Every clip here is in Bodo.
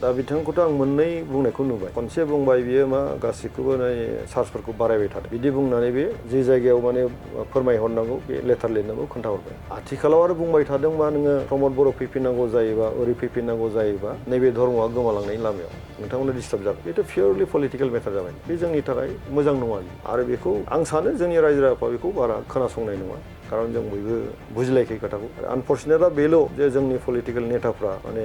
दा बिथांखौथ' आं मोननै बुंनायखौ नुबाय खनसे बुंबाय बियो मा गासैखौबो चार्जफोरखौ बारायबाय थादों बिदि बुंनानै बे जे जायगायाव माने फोरमायहरनांगौ बे लेटार लिरनांगौ खोन्थाहरबाय आथिखालाव आरो बुंबाय थादोंबा नोङो प्रमद बर' फैफिननांगौ जायोबा ओरै फैफिननांगौ जायोबा नैबे धर्मआ गोमालांनायनि लामायाव नोंथांमोना डिस्टार्ब जागोन बेथ' पियरलि पलिटिकेल मेटार जाबाय बे जोंनि थाखाय मोजां नङा आरो बेखौ आं सानो जोंनि रायजो राजाफ्रा बेखौ बारा खोनासंनाय नङा खारन जों बयबो बुजिलायखायो खोथाखौ आनफर्चुनेटआ बेल' जे जोंनि पलिटिकेल नेताफ्रा माने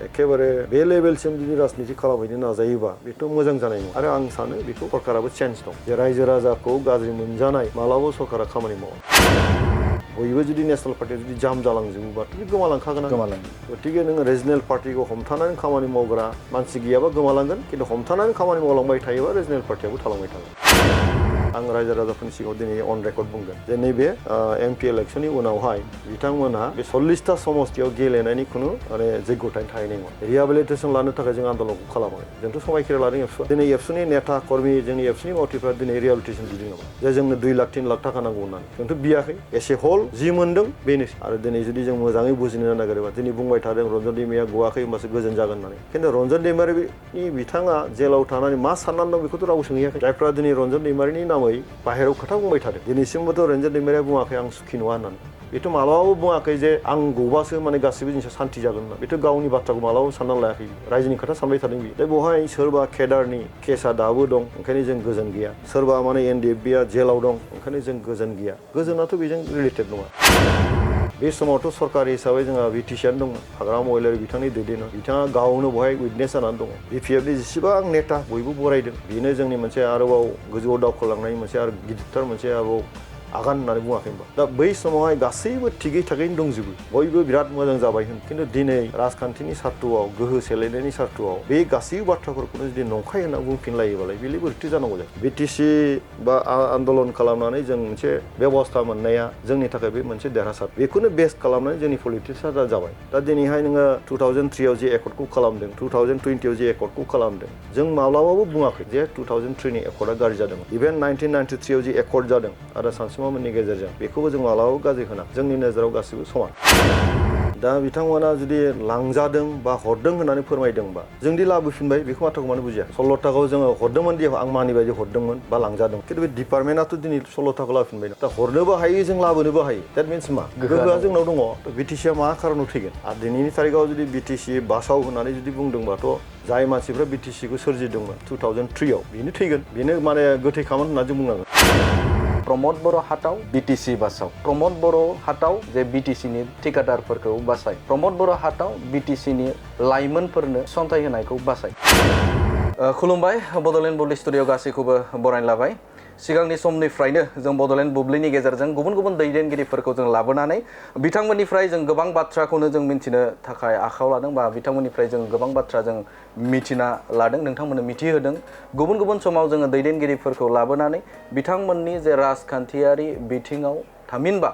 एखेबारे बे लेभेलसिम जुदि राजनिति खालामहैनो नाजायोबा बेथ' मोजां जानाय नङा आरो आं सानो बेखौ सरकाराबो चेन्ज दं जे रायजो राजाखौ गाज्रि मोनजानाय मालाबाबो सरकारा खामानि मावा बयबो जुदि नेसनेल पार्टिया जुदि जाम जालांजोबोबाथ' बे गोमालांखागोन गतिके नोङो रिजनेल पार्टिखौ हमथानानै खामानि मावग्रा मानसि गैयाबा गोमालांगोन खिन्थु हमथानानै खामानि मावलांबाय थायोबा रिजनेल पार्टियाबो थालांबाय थागोन आं रायजो राजाफोरनि सिगाङाव दिनै अन रेकर्ड बुंदों जे नैबे एमपि इलेक्सननि उनावहाय बिथांमोनहा बे 40टा समस्तियाव गेलेनायनि खुनु माने जग्यता थाहैनाय नङा रिहेबिलिटेसन लानो थाखाय जों आन्दलनखौ खालामाखै जोंथ' समायखिरा लादों एबसुआ दिनै एबसुनि नेता कर्मि जोंनि एबसुनि मावथिफ्रा दिनै रिहेबिलिटेसन बिदों नामा जे जोंनो 2 लाख 3 लाख थाखा नांगौ होननानै जोंथ' बियाखै एसे हल जि मोनदों बेनोसै आरो दिनै जुदि जों मोजाङै बुजिनो नागिरोबा दिनै बुंबाय थादों रन्जन दैमारिया गवाखै होमबासो गोजोन जागोन होननानै खिन्थु रन्जन दैमारिनि बिथाङा जेलाव थानानै मा साननानै दं बेखौथ' रावबो सोंहैयाखै जायफ्रा दिनै रन्जन दैमारिनि नामै बाहेरायाव खोथा बुंबाय थादों दिनैसिमबोथ' रन्जन दैमारिया बुङाखै आं सुखि नङा होननानै बेथ' मालाबाबो बुङाखै जे आं गबासो माने गासिबो जिनिसा सान्ति जागोन होनना बेथ' गावनि बाथ्राखौ मालाबाबो साननानै लायाखै रायजोनि खोथा सानबाय थादों बियो दा बेवहाय सोरबा केडारनि केसा दाबो दं ओंखायनो जों गोजोन गैया सोरबा माने एनडिएफबिआ जेलाव दं ओंखायनो जों गोजोन गैया गोजोनाथ' बेजों रिलेटेड नङा बे समावथ' सरकारि हिसाबै जोंहा बिटिसिआनो दंमोन हाग्रामा महिलारि बिथांनि दैदेननायाव बिथाङा गावनो बहाय उइटनेस जानानै दङ बिपिएफनि जेसेबां नेता बयबो बरायदों बेनो जोंनि मोनसे आरोबाव गोजौआव दावखोलांनायनि मोनसे आरो गिदिरथार मोनसे आरोबाव आगान होननानै बुङाखै होनबा दा बै समावहाय गासैबो थिगै थागैनो दंजोबो बयबो बिराद मोजां जाबाय होन खिन्थु दिनै राजखान्थिनि सार्थआव गोहो सेलायनायनि सार्थआव बे गासैबो बाथ्राफोरखौनो जुदि नंखाय होनना बुंफिनलायोबालाय बेलाय बोरैथो जानांगौ जायो बिटिसि बा आन्दलन खालामनानै जों मोनसे बेबस्था मोननाया जोंनि थाखाय बे मोनसे देरहासार बेखौनो बेस खालामनानै जोंनि पलिटिक्सआ जाबाय दा दिनैहाय नोङो 2003आव जे एकर्डखौ खालामदों 2020आव जे एकर्डखौ खालामदों जों माब्लाबाबो बुङाखै जे 2003नि एकर्डआ गाज्रि जादों इभेन 1993आव जे एकर्ड जादों आरो सानसुमामोननि गेजेरजों बेखौबो जों मालाबाबो गाज्रि होना जोंनि नोजोराव गासिबो समान दा बिथांमोना जुदि लांजादों बा हरदों होननानै फोरमायदोंबा जोंदि लाबोफिनबाय बेखौ माथ्रखौ मानो बुजिया 16 थाखाखौ जोङो हरदोंमोन दि आं मानिबाय जे हरदोंमोन बा लांजादों खिन्थु बे डिपार्टमेन्टआथ' दिनै 16 थाखाखौ लाबोफिनबाय दा हरनोबो हायो जों लाबोनोबो हायो द्याट मिन्स मा गोहोआ जोंनाव दङ बिटिसिआ मा खारनाव थैगोन आरो दिनैनि थारिखआव जुदि बिटिसि बासाव होननानै जुदि बुंदोंबाथ' जाय मानसिफ्रा बिटिसिखौ सोरजिदोंमोन 2003आव बेनो थैगोन बेनो माने गोथैखामोन होननानै जों बुंनांगोन प्रमद बर' हाटाव बिटिसि बासाव प्रमद बर' हाटाव जे बिटिसिनि ठिकादारफोरखौ बासाय प्रमद बर' हाटाव बिटिसिनि लाइमोनफोरनो सन्थाइ होनायखौ बासाय खुलुमबाय बड'लेण्ड बुब्लि स्टुडिअ गासैखौबो बरायना लाबाय सिगांनि समनिफ्रायनो जों बड'लेण्ड बुब्लिनि गेजेरजों गुबुन गुबुन दैदेनगिरिफोरखौ जों लाबोनानै बिथांमोननिफ्राय जों गोबां बाथ्राखौनो जों मिन्थिनो थाखाय आखायाव लादों बा बिथांमोननिफ्राय जों गोबां बाथ्रा जों मिथिना लादों नोंथांमोननो मिथिहोदों गुबुन गुबुन समाव जोङो दैदेनगिरिफोरखौ लाबोनानै बिथांमोननि जे राजखान्थियारि बिथिङाव थामहिनबा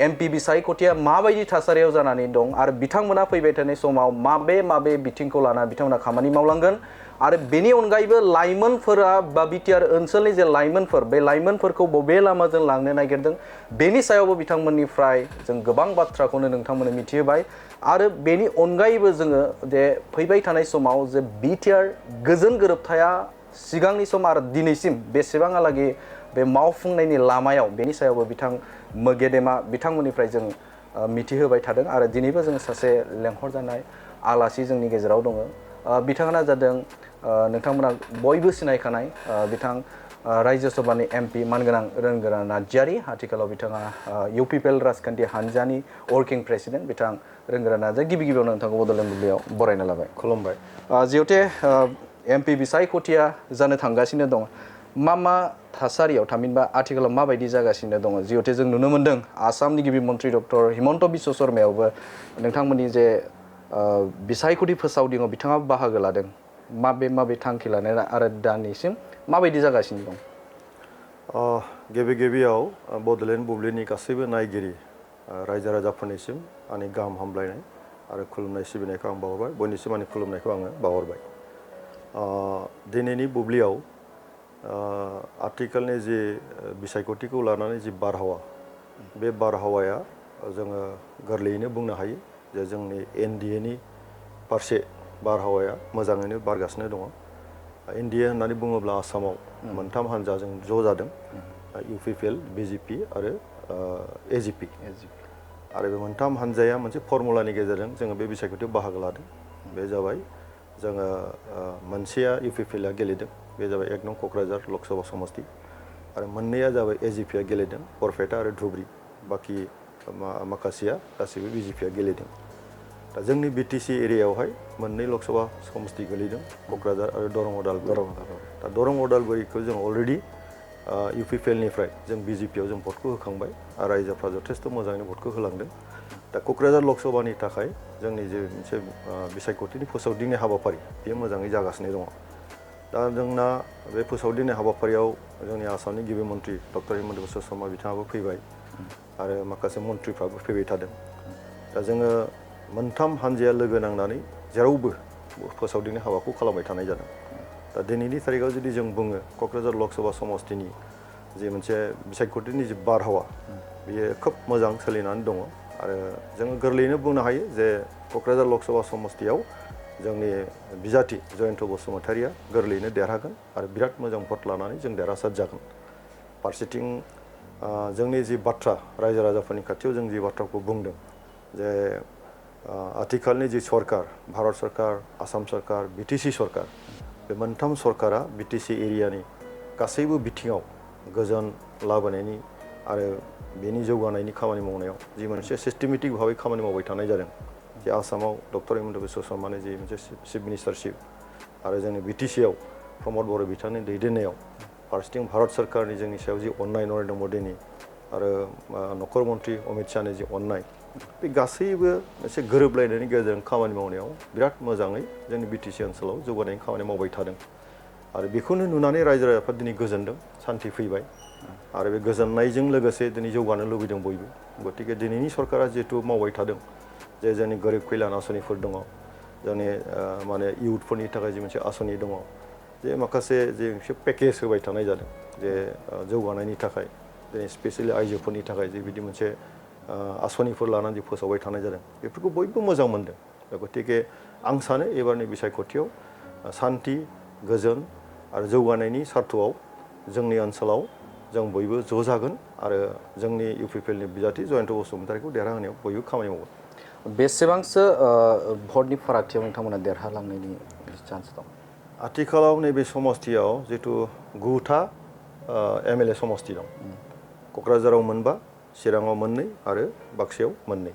एमपि बिसायख'थिया माबायदि थासारियाव जानानै दं आरो बिथांमोना फैबाय थानाय समाव माबे बिथिंखौ लाना बिथांमोना खामानि मावलांगोन आरो बेनि अनगायैबो लाइमोनफोरा बा बिटिआर ओनसोलनि जे लाइमोनफोर बे लाइमोनफोरखौ बबे लामाजों लांनो नागिरदों बेनि सायावबो बिथांमोननिफ्राय जों गोबां बाथ्राखौनो नोंथांमोननो मिथिहोबाय आरो बेनि अनगायैबो जोङो जे फैबाय थानाय समाव जे बिटिआर गोजोन गोरोबथाया सिगांनि सम आरो दिनैसिम बेसेबांहालागै बे मावफुंनायनि लामायाव बेनि सायावबो गेदेमा बिथांमोननिफ्राय जों मिथिहोबाय थादों आरो दिनैबो जों सासे लेंहरजानाय आलासि जोंनि गेजेराव दङ बिथाङा जादों नोंथांमोना बयबो सिनायखानाय बिथां राज्य सभानि एमपि मानगोनां रोंगोरा नार्जारी आथिखालाव बिथाङा UPPL राजखान्थि हानजानि वर्किं प्रेसिडेन्ट बिथां रोंगोरा नार्जारी गिबियावनो नोंथांखौ बड'लेण्ड बुब्लियाव बरायना लाबाय खुलुमबाय जिहेतु एमपि बिसायख'थिया जानो थांगासिनो दं मा थासारियाव थामहिनबा आथिखालाव माबायदि जागासिनो दङ जिहेतु जों नुनो मोन्दों आसामनि गिबि मन्त्रि डक्टर हिमन्त बिश्व शर्मायावबो नोंथांमोननि जे बिसायख'थि फोसावदिङाव बिथाङा बाहागो लादों माबे थांखि लानाय आरो दानिसिम माबायदि जागासिनो दं गिबियाव बड'लेण्ड बुब्लिनि गासैबो नायगिरि रायजो राजाफोरनिसिम आंनि गाहाम हामलायनाय आरो खुलुमनाय सिबिनायखौ आं बावहरबाय बयनिसिम आंनि खुलुमनायखौ आङो बावहरबाय दिनैनि बुब्लियाव आथिखालनि जि बिसायख'थिखौ लानानै जि बारहावा बे बारहावाया जोङो गोरलैयैनो बुंनो हायो जे जोंनि एनडिएनि फारसे बारहावाया मोजाङैनो बारगासिनो दङ इन्डिया होननानै बुङोब्ला आसामाव मोनथाम हानजाजों ज' जादों UPPL BJP आरो AGP आरो बे मोनथाम हानजाया मोनसे फर्मुलानि गेजेरजों जोङो बे बिसायख'थियाव बाहागो लादों बे जाबाय जोङो मोनसेया UPPL आ गेलेदों बे जाबाय 1 नं क'क्राझार लकसभा समस्ति आरो मोननैया जाबाय AGP आ गेलेदों बरपेटा आरो धुबरी बाखि माखासेया गासैबो BJP आ गेलेदों दा जोंनि BTC एरियायावहाय मोननै लकसभा समस्ति गोलैदों क'क्राझार आरो दरं उदालगुरि दा दरं उदालगुरिखौ जों अलरेडि UPPL निफ्राय जों BJP आव जों भटखौ होखांबाय आरो रायजोफ्रा जथेस्थ' मोजाङैनो भटखौ होलांदों दा क'क्राझार लकसभानि थाखाय जोंनि जे मोनसे बिसायख'थिनि फोसावदिंनाय हाबाफारि बेयो मोजाङै जागासिनो दङ दा जोंना बे फोसावदिंनाय हाबाफारियाव जोंनि आसामनि गिबि मन्थ्रि डक्टर हिमन्त बिश्व शर्मा बिथाङाबो फैबाय आरो माखासे मन्थ्रिफ्राबो फैबाय थादों दा जोङो मोनथाम हानजाया लोगो नांनानै जेरावबो फोसावदिंनाय हाबाखौ खालामबाय थानाय जादों दा दिनैनि थारिखआव जुदि जों बुङो क'क्राझार लकसभा समस्तिनि जे मोनसे बिसायख'थिनि जे बारहावा बेयो खोब मोजां सोलिनानै दङ आरो जोङो गोरलैयैनो बुंनो हायो जे क'क्राझार लकसभा समस्तियाव जोंनि बिजाथि जयन्त बसुमतारिया गोरलैयैनो देरहागोन आरो बिराद मोजां भट लानानै जों देरहासार जागोन फारसेथिं जोंनि जि बाथ्रा रायजो राजाफोरनि खाथियाव जों जि बाथ्राखौ बुंदों जे आथिखालनि जि सरकार भारत सरकार आसाम सरकार BTC सरकार बे मोनथाम सरकारा BTC एरियानि गासैबो बिथिङाव गोजोन लाबोनायनि आरो बेनि जौगानायनि खामानि मावनायाव जि मोनसे सिस्टेमेटिक भाबै खामानि मावबाय थानाय जादों जे आसामाव डक्टर हिमन्त बिश्व शर्मानि जि मोनसे चिफ मिनिस्टारशिप आरो जोंनि BTC आव प्रमद बर' बिथांनि दैदेननायाव फारसेथिं भारत सरकारनि जोंनि सायाव जि अननाय नरेन्द्र मोदीनि आरो नखर मन्थ्रि अमित शाहनि जि अननाय बे गासैबो एसे गोरोबलायनायनि गेजेरजों खामानि मावनायाव बिराद मोजाङै जोंनि BTC ओनसोलाव जौगानायनि खामानि मावबाय थादों आरो बेखौनो नुनानै रायजो राजाफ्रा दिनै गोजोनदों सान्थि फैबाय आरो बे गोजोननायजों लोगोसे दिनै जौगानो लुबैदों बयबो गतिके दिनैनि सरकारा जिहेतु मावबाय थादों जे जोंनि गोरिब कल्याण आसनिफोर दङ जोंनि माने इयुथफोरनि थाखाय जि मोनसे आसनि दङ जे माखासे जे पेकेज होबाय थानाय जादों जे जौगानायनि थाखाय दिनै स्पेसियेलि आइजोफोरनि थाखाय जे बिदि मोनसे आसनिफोर लानानै फोसावबाय थानाय जादों बेफोरखौ बयबो मोजां मोनदों गतिके आं सानो एबारनि बिसायख'थियाव सान्थि गोजोन आरो जौगानायनि सार्थआव जोंनि ओनसोलाव जों बयबो ज' जागोन आरो जोंनि UPPL नि बिजाथि जयन्त बसुमतारिखौ देरहाहोनायाव बयबो खामानि मावगोन बेसेबांसो भटनि फारागथियाव नोंथांमोना देरहालांनायनि चान्स दं आथिखालाव नैबे समस्तियाव जितु 9था MLA समस्ति दं क'क्राझाराव 4 चिराङाव 2 आरो बाक्सायाव 2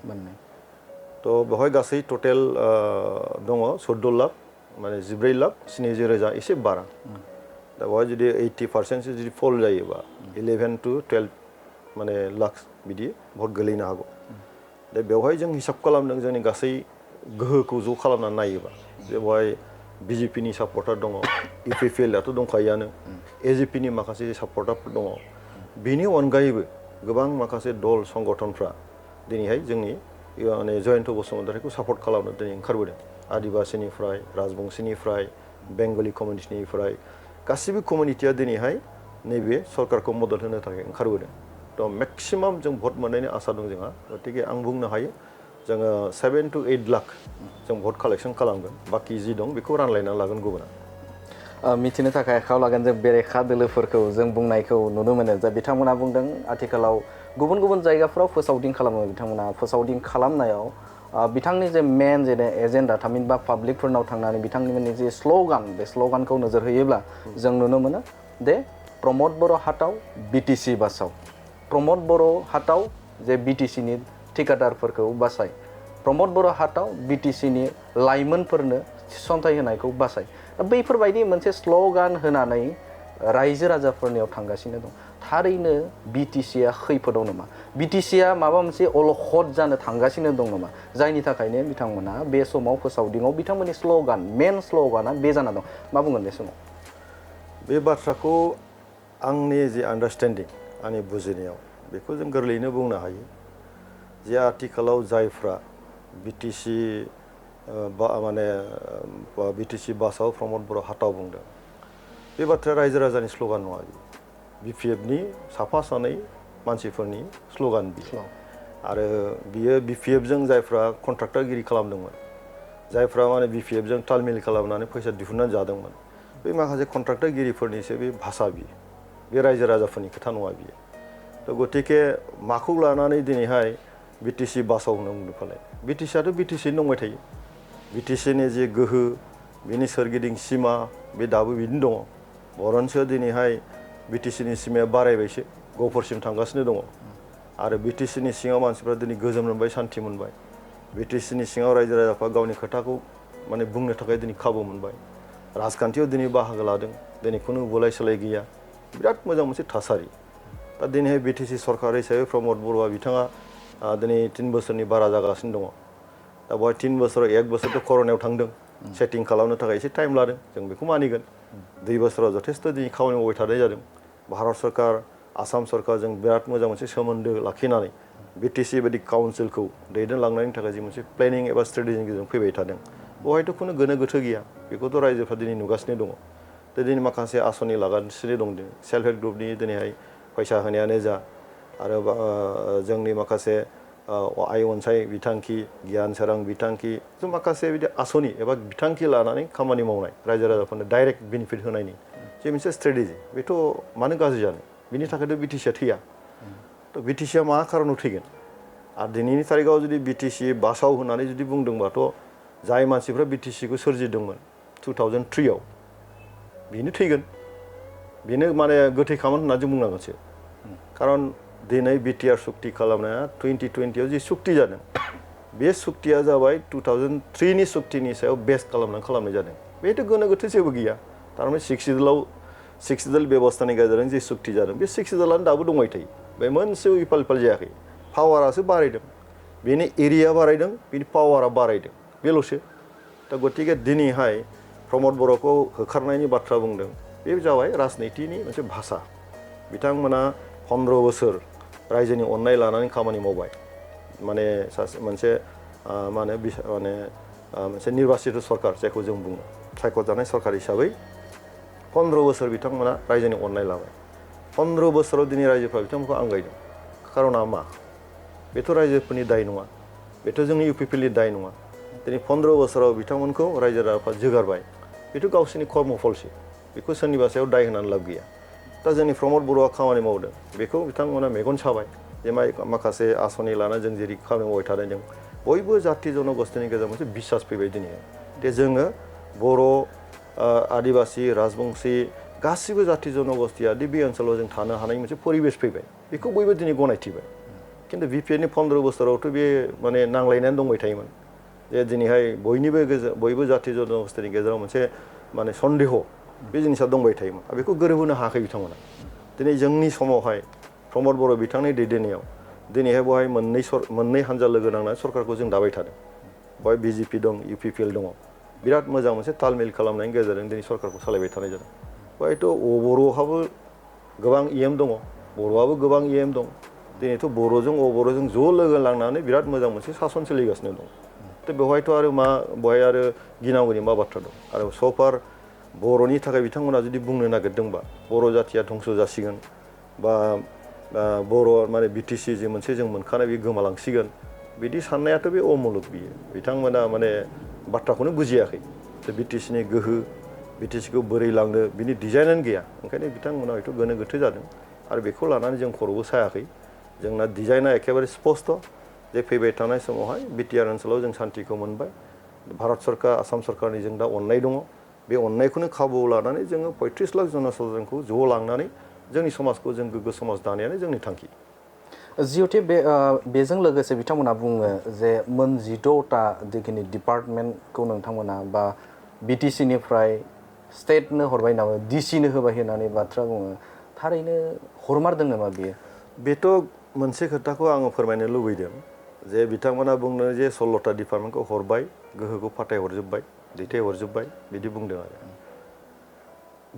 थ' बेवहाय गासै टटेल दङ 14 लाख माने 14 लाख 70,000 एसे बारा दा बेवहाय जुदि 80% जुदि फल जायोबा 11 to 12 माने लाख बिदि भट गोलैनो हागौ दा बेवहाय जों हिसाब खालामदों जोंनि गासै गोहोखौ ज' खालामनानै नायोबा बेवहाय BJP नि सापर्टार दङ UPPL आथ' दंखायोआनो AGP नि माखासे सापर्टारफोर दङ बेनि अनगायैबो गोबां माखासे दल संगठनफ्रा दिनैहाय जोंनि माने जयन्त बसुमतारिखौ सापर्ट खालामनो दिनै ओंखारबोदों आदिबासिनिफ्राय राजबंशीनिफ्राय बेंगलि कमिउनिटिनिफ्राय गासिबो कमिउनिटिया दिनैहाय नैबे सरकारखौ मदद होनो थाखाय ओंखारबोदों थ' मेक्सिमाम जों भट मोननायनि आसा दं जोंहा गतिके आं बुंनो हायो जोङो 7 to 8 लाख जों भट कालेक्सन खालामगोन बाखि जि दं बेखौ रानलायनानै लागोन गुबुना मिथिनो थाखाय आखायाव लागोन जों बेरेखा दोलोफोरखौ जों बुंनायखौ नुनो मोनो जे बिथांमोना बुंदों आथिखालाव गुबुन गुबुन जायगाफोराव फोसावदिं खालामो बिथांमोना फोसावदिं खालामनायाव बिथांनि जे मेन जेने एजेन्डा थामहिनबा पाब्लिकफोरनाव थांनानै बिथांनि जे स्ल'गान बे स्ल'गानखौ नोजोर होयोब्ला जों नुनो मोनो दे प्रमद बर' हाटाव BTC बासाव प्रमद बर' हाटाव जे BTC नि ठिकादारफोरखौ बासाय प्रमद बर' हाटाव BTC नि लाइमोनफोरनो थिसनथाइ होनायखौ बासाय बैफोरबायदि मोनसे स्ल'गान होनानै रायजो राजाफोरनियाव थांगासिनो दं थारैनो BTC आ खैफोदाव नामा BTC आ माबा मोनसे अल'खद जानो थांगासिनो दं नामा जायनि थाखायनो बिथांमोना बे समाव फोसावदिङाव बिथांमोननि स्ल'गान मेन स्ल'गाना बे जाना दं मा बुंगोन बे समाव बे बाथ्राखौ आंनि जि आन्डारस्टेन्डिं आंनि बुजिनायाव बेखौ जों गोरलैयैनो बुंनो हायो जे आथिखालाव जायफ्रा BTC माने BTC बासाव प्रमद बर' हाटाव बुंदों बे बाथ्राया रायजो राजानि स्ल'गान नङा BPF नि साफा सानै मानसिफोरनि स्ल'गान बियो आरो बियो BPF जों जायफ्रा कन्ट्राक्टरगिरि खालामदोंमोन जायफ्रा माने BPF जों तालमेल खालामनानै फैसा दिहुननानै जादोंमोन बे माखासे कन्ट्राक्टरगिरिफोरनिसो बे भाषा बियो बे रायजो राजाफोरनि खोथा नङा बियो थ' गतिके माखौ लानानै दिनैहाय BTC बासाव होनना बुंदों फालाय BTC आथ' BTC दंबाय थायो BTC नि जे गोहो बिनि सोरगिदिं सिमा बे दाबो बिदिनो दङ बरन्स दिनैहाय BTC नि सिमाया बारायबायसो गफोरसिम थांगासिनो दङ आरो BTC नि सिङाव मानसिफ्रा दिनै गोजोन मोनबाय सान्थि मोनबाय BTC नि सिङाव रायजो राजाफ्रा गावनि खोथाखौ माने बुंनो थाखाय दिनै खाबु मोनबाय राजखान्थियाव दिनै बाहागो लादों दिनै खुनु बुलाय सोलाय गैया बिराद मोजां मोनसे थासारि दा दिनैहाय BTC सरकार हिसाबै प्रमद बर'आ बिथाङा दिनै 3 बोसोरनि बारा जागासिनो दङ दा बेवहाय 3 बोसोराव 1 बोसोरथ' कर'नायाव थांदों सेटिं खालामनो थाखाय एसे टाइम लादों जों बेखौ मानिगोन 2 बोसोराव जथेस्थ' दिनै खामानि मावबाय थानाय जादों भारत सरकार आसाम सरकारजों बिराद मोजां मोनसे सोमोन्दो लाखिनानै BTC बायदि काउन्सिलखौ दैदेनलांनायनि थाखाय जि मोनसे प्लेनिं एबा स्ट्रेटेजिनि गेजेरजों फैबाय थादों बेवहायथ' खुनु गोनो गोथो गैया बेखौथ' रायजोफ्रा दिनै नुगासिनो दङ दिनै माखासे आसनि लागासिनो दं सेल्फ हेल्प ग्रुपनि दिनैहाय फैसा होनायानो जा आरो जोंनि माखासे आय अनसाय बिथांखि गियान सोरां बिथांखि जों माखासे बिदि आसनि एबा बिथांखि लानानै खामानि मावनाय रायजो राजाफोरनो डाइरेक्ट बेनिफिट होनायनि जे मोनसे स्ट्रेटेजि बेथ' मानो गाज्रि जानो बिनि थाखायथ' BTC आ थैया थ' BTC आ मा खारनाव थैगोन आरो दिनैनि थारिखआव जुदि BTC बासाव होननानै जुदि बुंदोंबाथ' जाय मानसिफ्रा BTC खौ सोरजिदोंमोन 2003 आव बेनो थैगोन बेनो माने गोथै खामोन होनना जों बुंनांगोनसो खारन दिनै BTR सुक्ति खालामनाया 2020 आव जि सुक्ति जादों बे सुक्तिया जाबाय 2003 नि सुक्तिनि सायाव बेस खालामनानै खालामनाय जादों बेथ' गोनो गोथो जेबो गैया थारमाने 6 दल बेबस्थानि गेजेरजों जे सुक्ति जादों बे 6 दलानो दाबो दंबाय थायो बे मोनसेबो इफाल इफाल जायाखै पावारासो बारायदों बेनि एरिया बारायदों बेनि पावारा बारायदों बेल'सो दा गतिके दिनैहाय प्रमद बर'खौ होखारनायनि बाथ्रा बुंदों बे जाबाय राजनितिनि मोनसे भाषा बिथांमोना 15 बोसोर रायजोनि अननाय लानानै खामानि मावबाय माने मोनसे मोनसे निर्बासित सरकार जायखौ जों बुङो सायख'जानाय सरकार हिसाबै 15 बोसोर बिथांमोना रायजोनि अननाय लाबाय 15 बोसोराव दिनै रायजोफ्रा बिथांमोनखौ आंगायदों खारना मा बेथ' रायजोफोरनि दाय नङा बेथ' जोंनि UPPL नि दाय नङा दिनै 15 बोसोराव बिथांमोनखौ रायजो राजाफ्रा जोगारबाय बेथ' गावसोरनि कर्म फलसो बेखौ सोरनिबा सायाव दाय होनानै लाब गैया दा जोंनि प्रमद बर'आ खामानि मावदों बेखौ बिथांमोना मेगन साबाय जे माखासे आसनि लाना जों जेरै खामानि मावबाय थादों जों बयबो जाथि जनगोष्ठीनि गेजेराव मोनसे बिसास फैबाय दिनै दे जोङो बर' आदिबासि राजबंसि गासिबो जाथि जनगोष्ठीया बे ओनसोलाव जों थानो हानाय मोनसे परिबेस फैबाय बेखौ बयबो दिनै गनायथिबाय खिन्थु BPN नि 15 बोसोरावथ' बे माने नांलायनानै दंबाय थायोमोन जे दिनैहाय बयबो जाथि जनगोष्ठीनि गेजेराव मोनसे माने सन्देह बे जिनिसा दंबाय थायोमोन आरो बेखौ गोरोबहोनो हायाखै बिथांमोना दिनै जोंनि समावहाय प्रमद बर' बिथांनि दैदेननायाव दिनैहाय बेवहाय मोननै हानजा लोगो नांनानै सरकारखौ जों दाबाय थादों बेवहाय BJP दं UPPL दङ बिराद मोजां मोनसे तालमेल खालामनायनि गेजेरजों दिनै सरकारखौ सालायबाय थानाय जादों बेवहायथ' बर'हाबो गोबां EM दङ बर'आबो गोबां EM दं दिनैथ' बर'जों अबर'जों ज' लोगो लांनानै बिराद मोजां मोनसे सासन सोलिगासिनो दं थ' बेवहायथ' आरो बेवहाय आरो गिनांगौनि मा बाथ्रा दं आरो सफार बर'नि थाखाय बिथांमोना जुदि बुंनो नागिरदोंबा बर' जाथिया धंस जासिगोन बा बर' माने BTC जे मोनसे जों मोनखानाय बे गोमालांसिगोन बिदि साननायाथ' बे अमुलुग बियो बिथांमोना माने बाथ्राखौनो बुजियाखै BTC नि गोहो BTC खौ बोरै लांनो बिनि डिजाइनानो गैया ओंखायनो बिथांमोना हयथ' गोनो गोथो जादों आरो बेखौ लानानै जों खर'बो सायाखै जोंना डिजाइना एखेबारे स्पष्ट जे फैबाय थानाय समावहाय BTR ओनसोलाव जों सान्थिखौ मोनबाय भारत सरकार आसाम सरकारनि जों दा अननाय दङ बे अननायखौनो खाबु लानानै जोङो 35 लाख जनसाधारणखौ ज' लांनानै जोंनि समाजखौ जों गोग्गो समाज दानायानो जोंनि थांखि जिहेतु बेजों लोगोसे बिथांमोना बुङो जे मोन 16टा जिखिनि डिपार्टमेन्टखौ नोंथांमोना बा BTC निफ्राय स्टेटनो हरबाय नामा DC नो होबाय होननानै बाथ्रा बुङो थारैनो हरमारदों नामा बियो बेथ' मोनसे खोथाखौ आङो फोरमायनो लुबैदों जे बिथांमोना बुंदों जे 16टा डिपार्टमेन्टखौ हरबाय गोहोखौ फाथायहरजोब्बाय दैथायहरजोब्बाय बिदि बुंदों आरो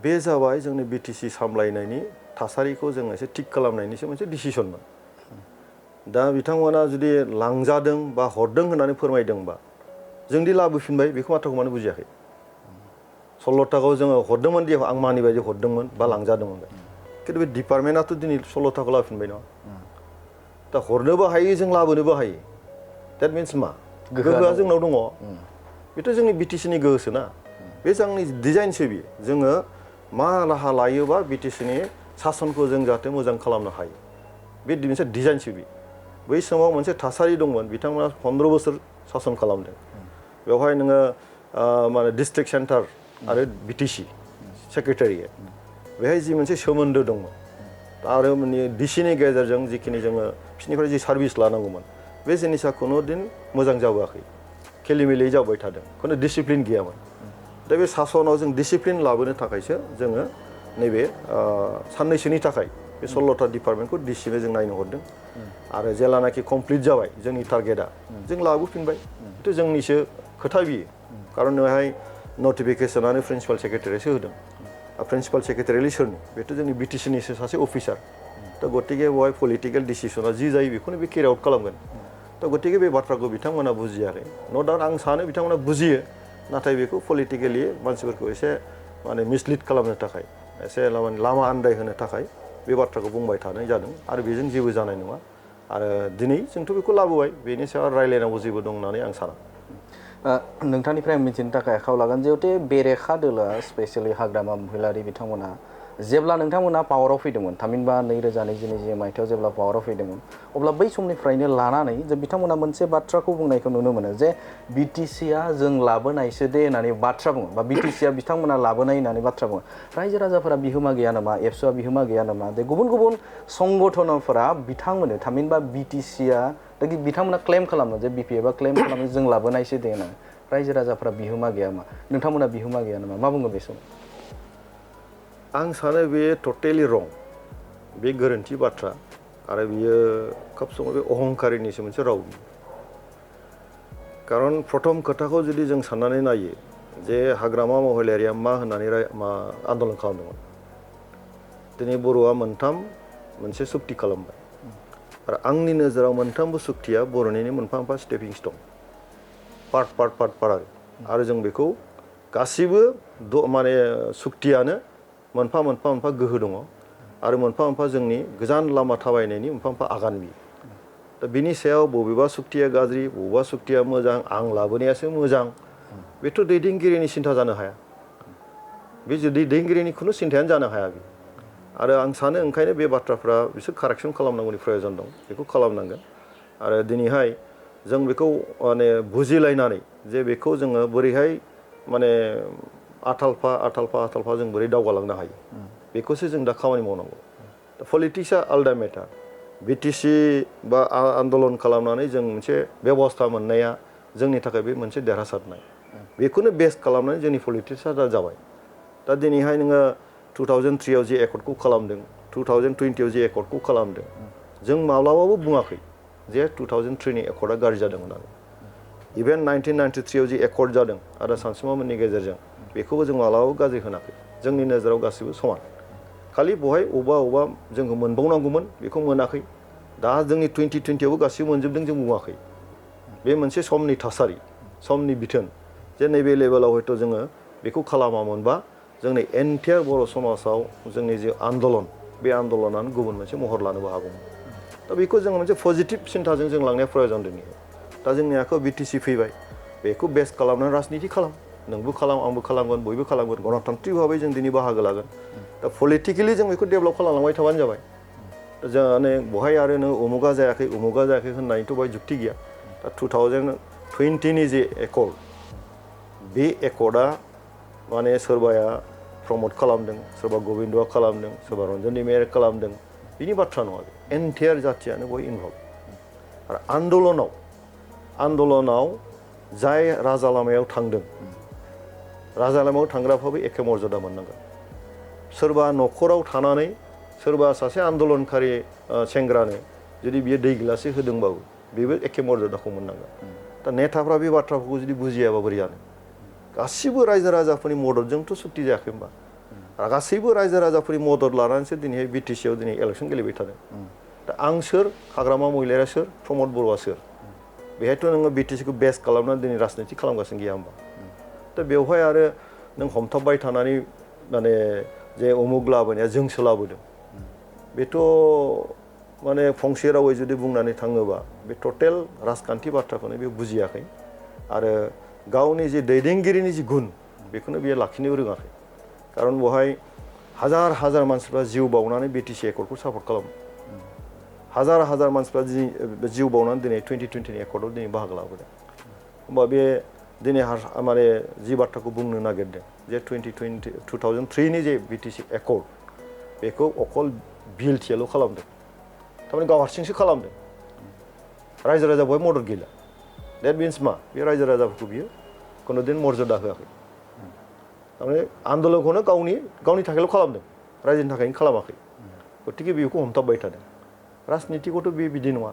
बे जाबाय जोंनि BTC सामलायनायनि थासारिखौ जों एसे थिग खालामनायनिसो मोनसे डिसिसनमोन दा बिथांमोना जुदि लांजादों बा हरदों होननानै फोरमायदोंबा जोंदि लाबोफिनबाय बेखौ माथ्राखौ मानो बुजियाखै 16टाखौ जोङो हरदोंमोन दि आं मानिबाय जे हरदोंमोन बा लांजादोंमोन खिन्थु बे डिपार्टमेन्टआथ' दिनै 16टाखौ लाबोफिनबाय नङा दा हरनोबो हायो जों लाबोनोबो हायो द्याट मिन्स मा गोहोआ जोंनाव दङ बेथ' जोंनि BTCनि गोहोसो ना बे जोंनि डिजाइनसो बियो जोङो मा राहा लायोबा BTCनि सासनखौ जों जाहाथे मोजां खालामनो हायो बे मोनसे डिजाइनसो बियो बै समाव मोनसे थासारि दंमोन बिथांमोना 15 बोसोर सासन खालामदों बेवहाय नोङो माने डिस्ट्रिक्ट सेन्टार आरो BTC सेक्रेटारियेट बेहाय जि मोनसे सोमोन्दो दंमोन आरो माने DCनि गेजेरजों जिखिनि जोङो बिसोरनिफ्राय जि सार्भिस लानांगौमोन बे जिनिसा खुनु दिन मोजां जाबोआखै खेलिमेलि जाबाय थादों खुनु डिसिप्लिन गैयामोन दा बे सासनाव जों डिसिप्लिन लाबोनो थाखायसो जोङो नैबे साननैसोनि थाखाय बे 16टा डिपार्टमेन्टखौ DCनो जों नायनो हरदों आरो जेलानाखि कमप्लिट जाबाय जोंनि टारगेटआ जों लाबोफिनबाय बेथ' जोंनिसो खोथा बियो खारन बेवहाय नटिफिकेसनानो प्रिन्सिपाल सेक्रेटारियासो होदों प्रिन्सिपाल सेक्रेटारियालि सोरनि बेथ' जोंनि BTCनिसो सासे अफिसार दा गतिके बेवहाय पलिटिकेल डिसिसना जि जायो बेखौनो बे केरि आउट खालामगोन दा गतिके बे बाथ्राखौ बिथांमोना बुजियाखै न' डाउट आं सानो बिथांमोना बुजियो नाथाय बेखौ पलिटिकेलि मानसिफोरखौ एसे माने मिसलिड खालामनो थाखाय एसे लामा आन्दायहोनो थाखाय बे बाथ्राखौ बुंबाय थानाय जादों आरो बेजों जेबो जानाय नङा आरो दिनै जोंथ' बेखौ लाबोबाय बेनि सायाव रायलायनांगौ जेबो दं होननानै आं साना नोंथांनिफ्राय मिथिनो थाखाय आखायाव लागोन जिहेतु बेरेखा दोलोआ स्पेसियेलि हाग्रामा महिलारि बिथांमोना जेब्ला नोंथांमोना पावाराव फैदोंमोन थामहिनबा 2022 मायथाइयाव जेब्ला पावाराव फैदोंमोन अब्ला बै समनिफ्रायनो लानानै जे बिथांमोना मोनसे बाथ्राखौ बुंनायखौ नुनो मोनो जे BTCआ जों लाबोनायसो दे होननानै बाथ्रा बुङो बा BTCआ बिथांमोना लाबोनाय होननानै बाथ्रा बुङो रायजो राजाफोरा बिहोमा गैया नामा एबसुआ बिहोमा गैया नामा दे गुबुन गुबुन संगठनफोरा बिथांमोननो थामहिनबा BTCआ बिथांमोना क्लेम खालामो जे BPFआ क्लेम खालामो जों लाबोनायसो दे होननानै रायजो राजाफोरा बिहोमा गैया नामा नोंथांमोना बिहोमा गैया नामा मा बुङो बे समाव आं सानो बे टटेलि रं बे गोरोन्थि बाथ्रा आरो बियो खोब समाव बे अहंकारिनिसो मोनसे राव खारन प्रथम खोथाखौ जुदि जों साननानै नायो जे हाग्रामा महिलारिया मा होननानै आन्दलन खालामदोंमोन दिनै बर'आ मोनसे सुक्ति खालामबाय आरो आंनि नोजोराव मोनथामबो सुक्तिया बर'निनो मोनफा मोनफा स्टेपिं स्टन पार्ट आरो जों बेखौ गासिबो माने सुक्तियानो मोनफा मोनफा गोहो दङ आरो मोनफा मोनफा जोंनि गोजान लामा थाबायनायनि मोनफा आगान बियो दा बिनि सायाव बबेबा सुक्तिया गाज्रि बबेबा सुक्तिया मोजां आं लाबोनायासो मोजां बेथ' दैदेनगिरिनि सिन्था जानो हाया बे दैदेनगिरिनि खुनु सिन्थायानो जानो हाया बे आरो आं सानो ओंखायनो बे बाथ्राफ्रा बिसोर कारेक्सन खालामनांगौनि प्रयजन दं बेखौ खालामनांगोन आरो दिनैहाय जों बेखौ माने बुजिलायनानै जे बेखौ जोङो बोरैहाय माने आथालफा जों बोरै दावगालांनो हायो बेखौसो जों दा खामानि मावनांगौ दा पलिटिक्सआ आलदा मेटार BTC बा आन्दलन खालामनानै जों मोनसे बेबस्था मोननाया जोंनि थाखाय बे मोनसे देरहासारनाय बेखौनो बेस खालामनानै जोंनि पलिटिक्सआ दा जाबाय दा दिनैहाय नोङो 2003आव जे एकर्डखौ खालामदों 2020आव जे एकर्डखौ खालामदों जों माब्लाबाबो बुङाखै जे 2003नि एकर्डआ गाज्रि जादों होननानै इभेन 1993आव जे एकर्ड जादों आदा सानसुमामोननि गेजेरजों बेखौबो जों मालाबाबो गाज्रि होनाखै जोंनि नोजोराव गासिबो समान खालि बहाय अबा जोंखौ मोनबावनांगौमोन बेखौ मोनाखै दा जोंनि 2020आवबो गासिबो मोनजोबदों जों बुङाखै बे मोनसे समनि थासारि समनि बिथोन जे नैबे लेभेलाव हयथ' जोङो बेखौ खालामामोनबा जोंनि एन्टायार बर' समाजाव जोंनि जे आन्दलन बे आन्दलनानो गुबुन मोनसे महर लानोबो हागौमोन दा बेखौ जोङो मोनसे पजिटिभ सिन्थाजों जों लांनाया प्रयजन दङ दा जोंनि आखायाव BTC फैबाय बेखौ बेस खालामनानै राजनिति खालाम नोंबो खालाम आंबो खालामगोन बयबो खालामगोन गणतान्त्रिक भाबै जों दिनै बाहागो लागोन दा पलिटिकेलि जों बेखौ डेभेलप खालामलांबाय थाबानो जाबाय जों बहाय आरो नों उमुगा जायाखै होननायथ' बेहाय जुक्ति गैया दा 2020नि जे एकर्ड बे एकर्डआ माने सोरबाया प्रमट खालामदों सोरबा गबिन्दआ खालामदों सोरबा रन्जन दैमारिया खालामदों बिनि बाथ्रा नङा बे एन्टायार जाथियानो बय इनभल्भ आरो आन्दलनाव जाय राजा लामायाव थांदों राजा लामायाव थांग्राफ्राबो एखे मर्यादा मोननांगोन सोरबा न'खराव थानानै सोरबा सासे आन्दलनकारि सेंग्रानो जुदि बियो दै गिलासै होदोंबाबो बेबो एखे मर्यादाखौ मोननांगोन दा नेताफ्रा बे बाथ्राफोरखौ जुदि बुजियाबा बोरै जानो गासिबो रायजो राजाफोरनि मददजोंथ' सुक्ति जायाखै होनबा गासैबो रायजो राजाफोरनि मदद लानानैसो दिनैहाय BTCआव दिनै इलेक्सन गेलेबाय थादों दा आं सोर हाग्रामा महिलारिया सोर प्रमद बर'आ सोर बेहायथ' नोङो BTCखौ बेस खालामनानै दिनै राजनिति खालामगासिनो गैया होनबा दा बेवहाय आरो नों हमथाबबाय थानानै माने जे उमुग लाबोनाया जोंसो लाबोदों बेथ' माने फंसे रावै जुदि बुंनानै थाङोबा बे टटेल राजखान्थि बाथ्राखौनो बे बुजियाखै आरो गावनि जे दैदेनगिरिनि जि गुन बेखौनो बियो लाखिनो रोङाखै खारन बहाय हाजार हाजार मानसिफ्रा जिउ बावनानै बिटिसि एकर्डखौ सापर्ट खालामो हाजार हाजार मानसिफ्रा जिउ बावनानै दिनै 2020नि एकर्डआव दिनै बाहागो लाबोदों होमबा बे दिनै माने जि बाथ्राखौ बुंनो नागिरदों जे 2003नि जे बिटिसि एकर्ड बेखौ अकल बिएलटिआल' खालामदों थारमाने गाव हारसिंसो खालामदों रायजो राजा बहाय मदद गैला देट मिन्स मा बे रायजो राजाफोरखौ बियो खुनुदिन मर्यादा होआखै थारमाने आन्दलनखौनो गावनि थाखायल' खालामदों रायजोनि थाखायनो खालामाखै गतिके बेखौ हमथाबबाय थादों राजनितिखौथ' बे बिदि नङा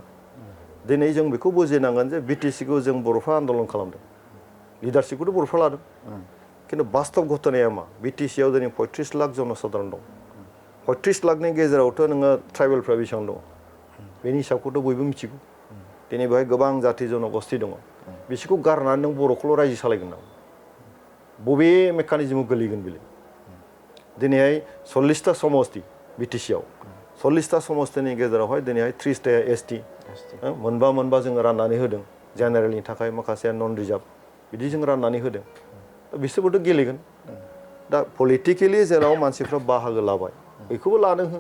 दिनै जों बेखौ बुजिनांगोन जे बिटिसिखौ जों बर'फ्रा आन्दलन खालामदों लिडारशिपखौथ' बर'फ्रा लादों खिन्थु बास्तब घटनाया मा बिटिसिआव दिनै 35 लाख जनसाधारन दं 35 लाखनि गेजेरावथ' नोङो ट्राइबेलफ्रा बेसेबां दङ बेनि हिसाबखौथ' बयबो मिथिगौ दिनै बेहाय गोबां जाति जनगोष्ठी दङ बिसोरखौ गारनानै नों बर'खौल' रायजो सालायगोन नामा बबे मेकानिजमाव गोलैगोन बेलाय दिनैहाय 40टा समष्टि बिटिसिआव 40टा समष्टिनि गेजेरावहाय दिनैहाय 30टा एसटि मोनबा जोङो राननानै होदों जेनेरेलनि थाखाय माखासे नन रिजार्भ बिदि जों राननानै होदों बिसोरबोथ' गेलेगोन दा पलिटिकेलि जेराव मानसिफ्रा बाहागो लाबाय बेखौबो लानो हो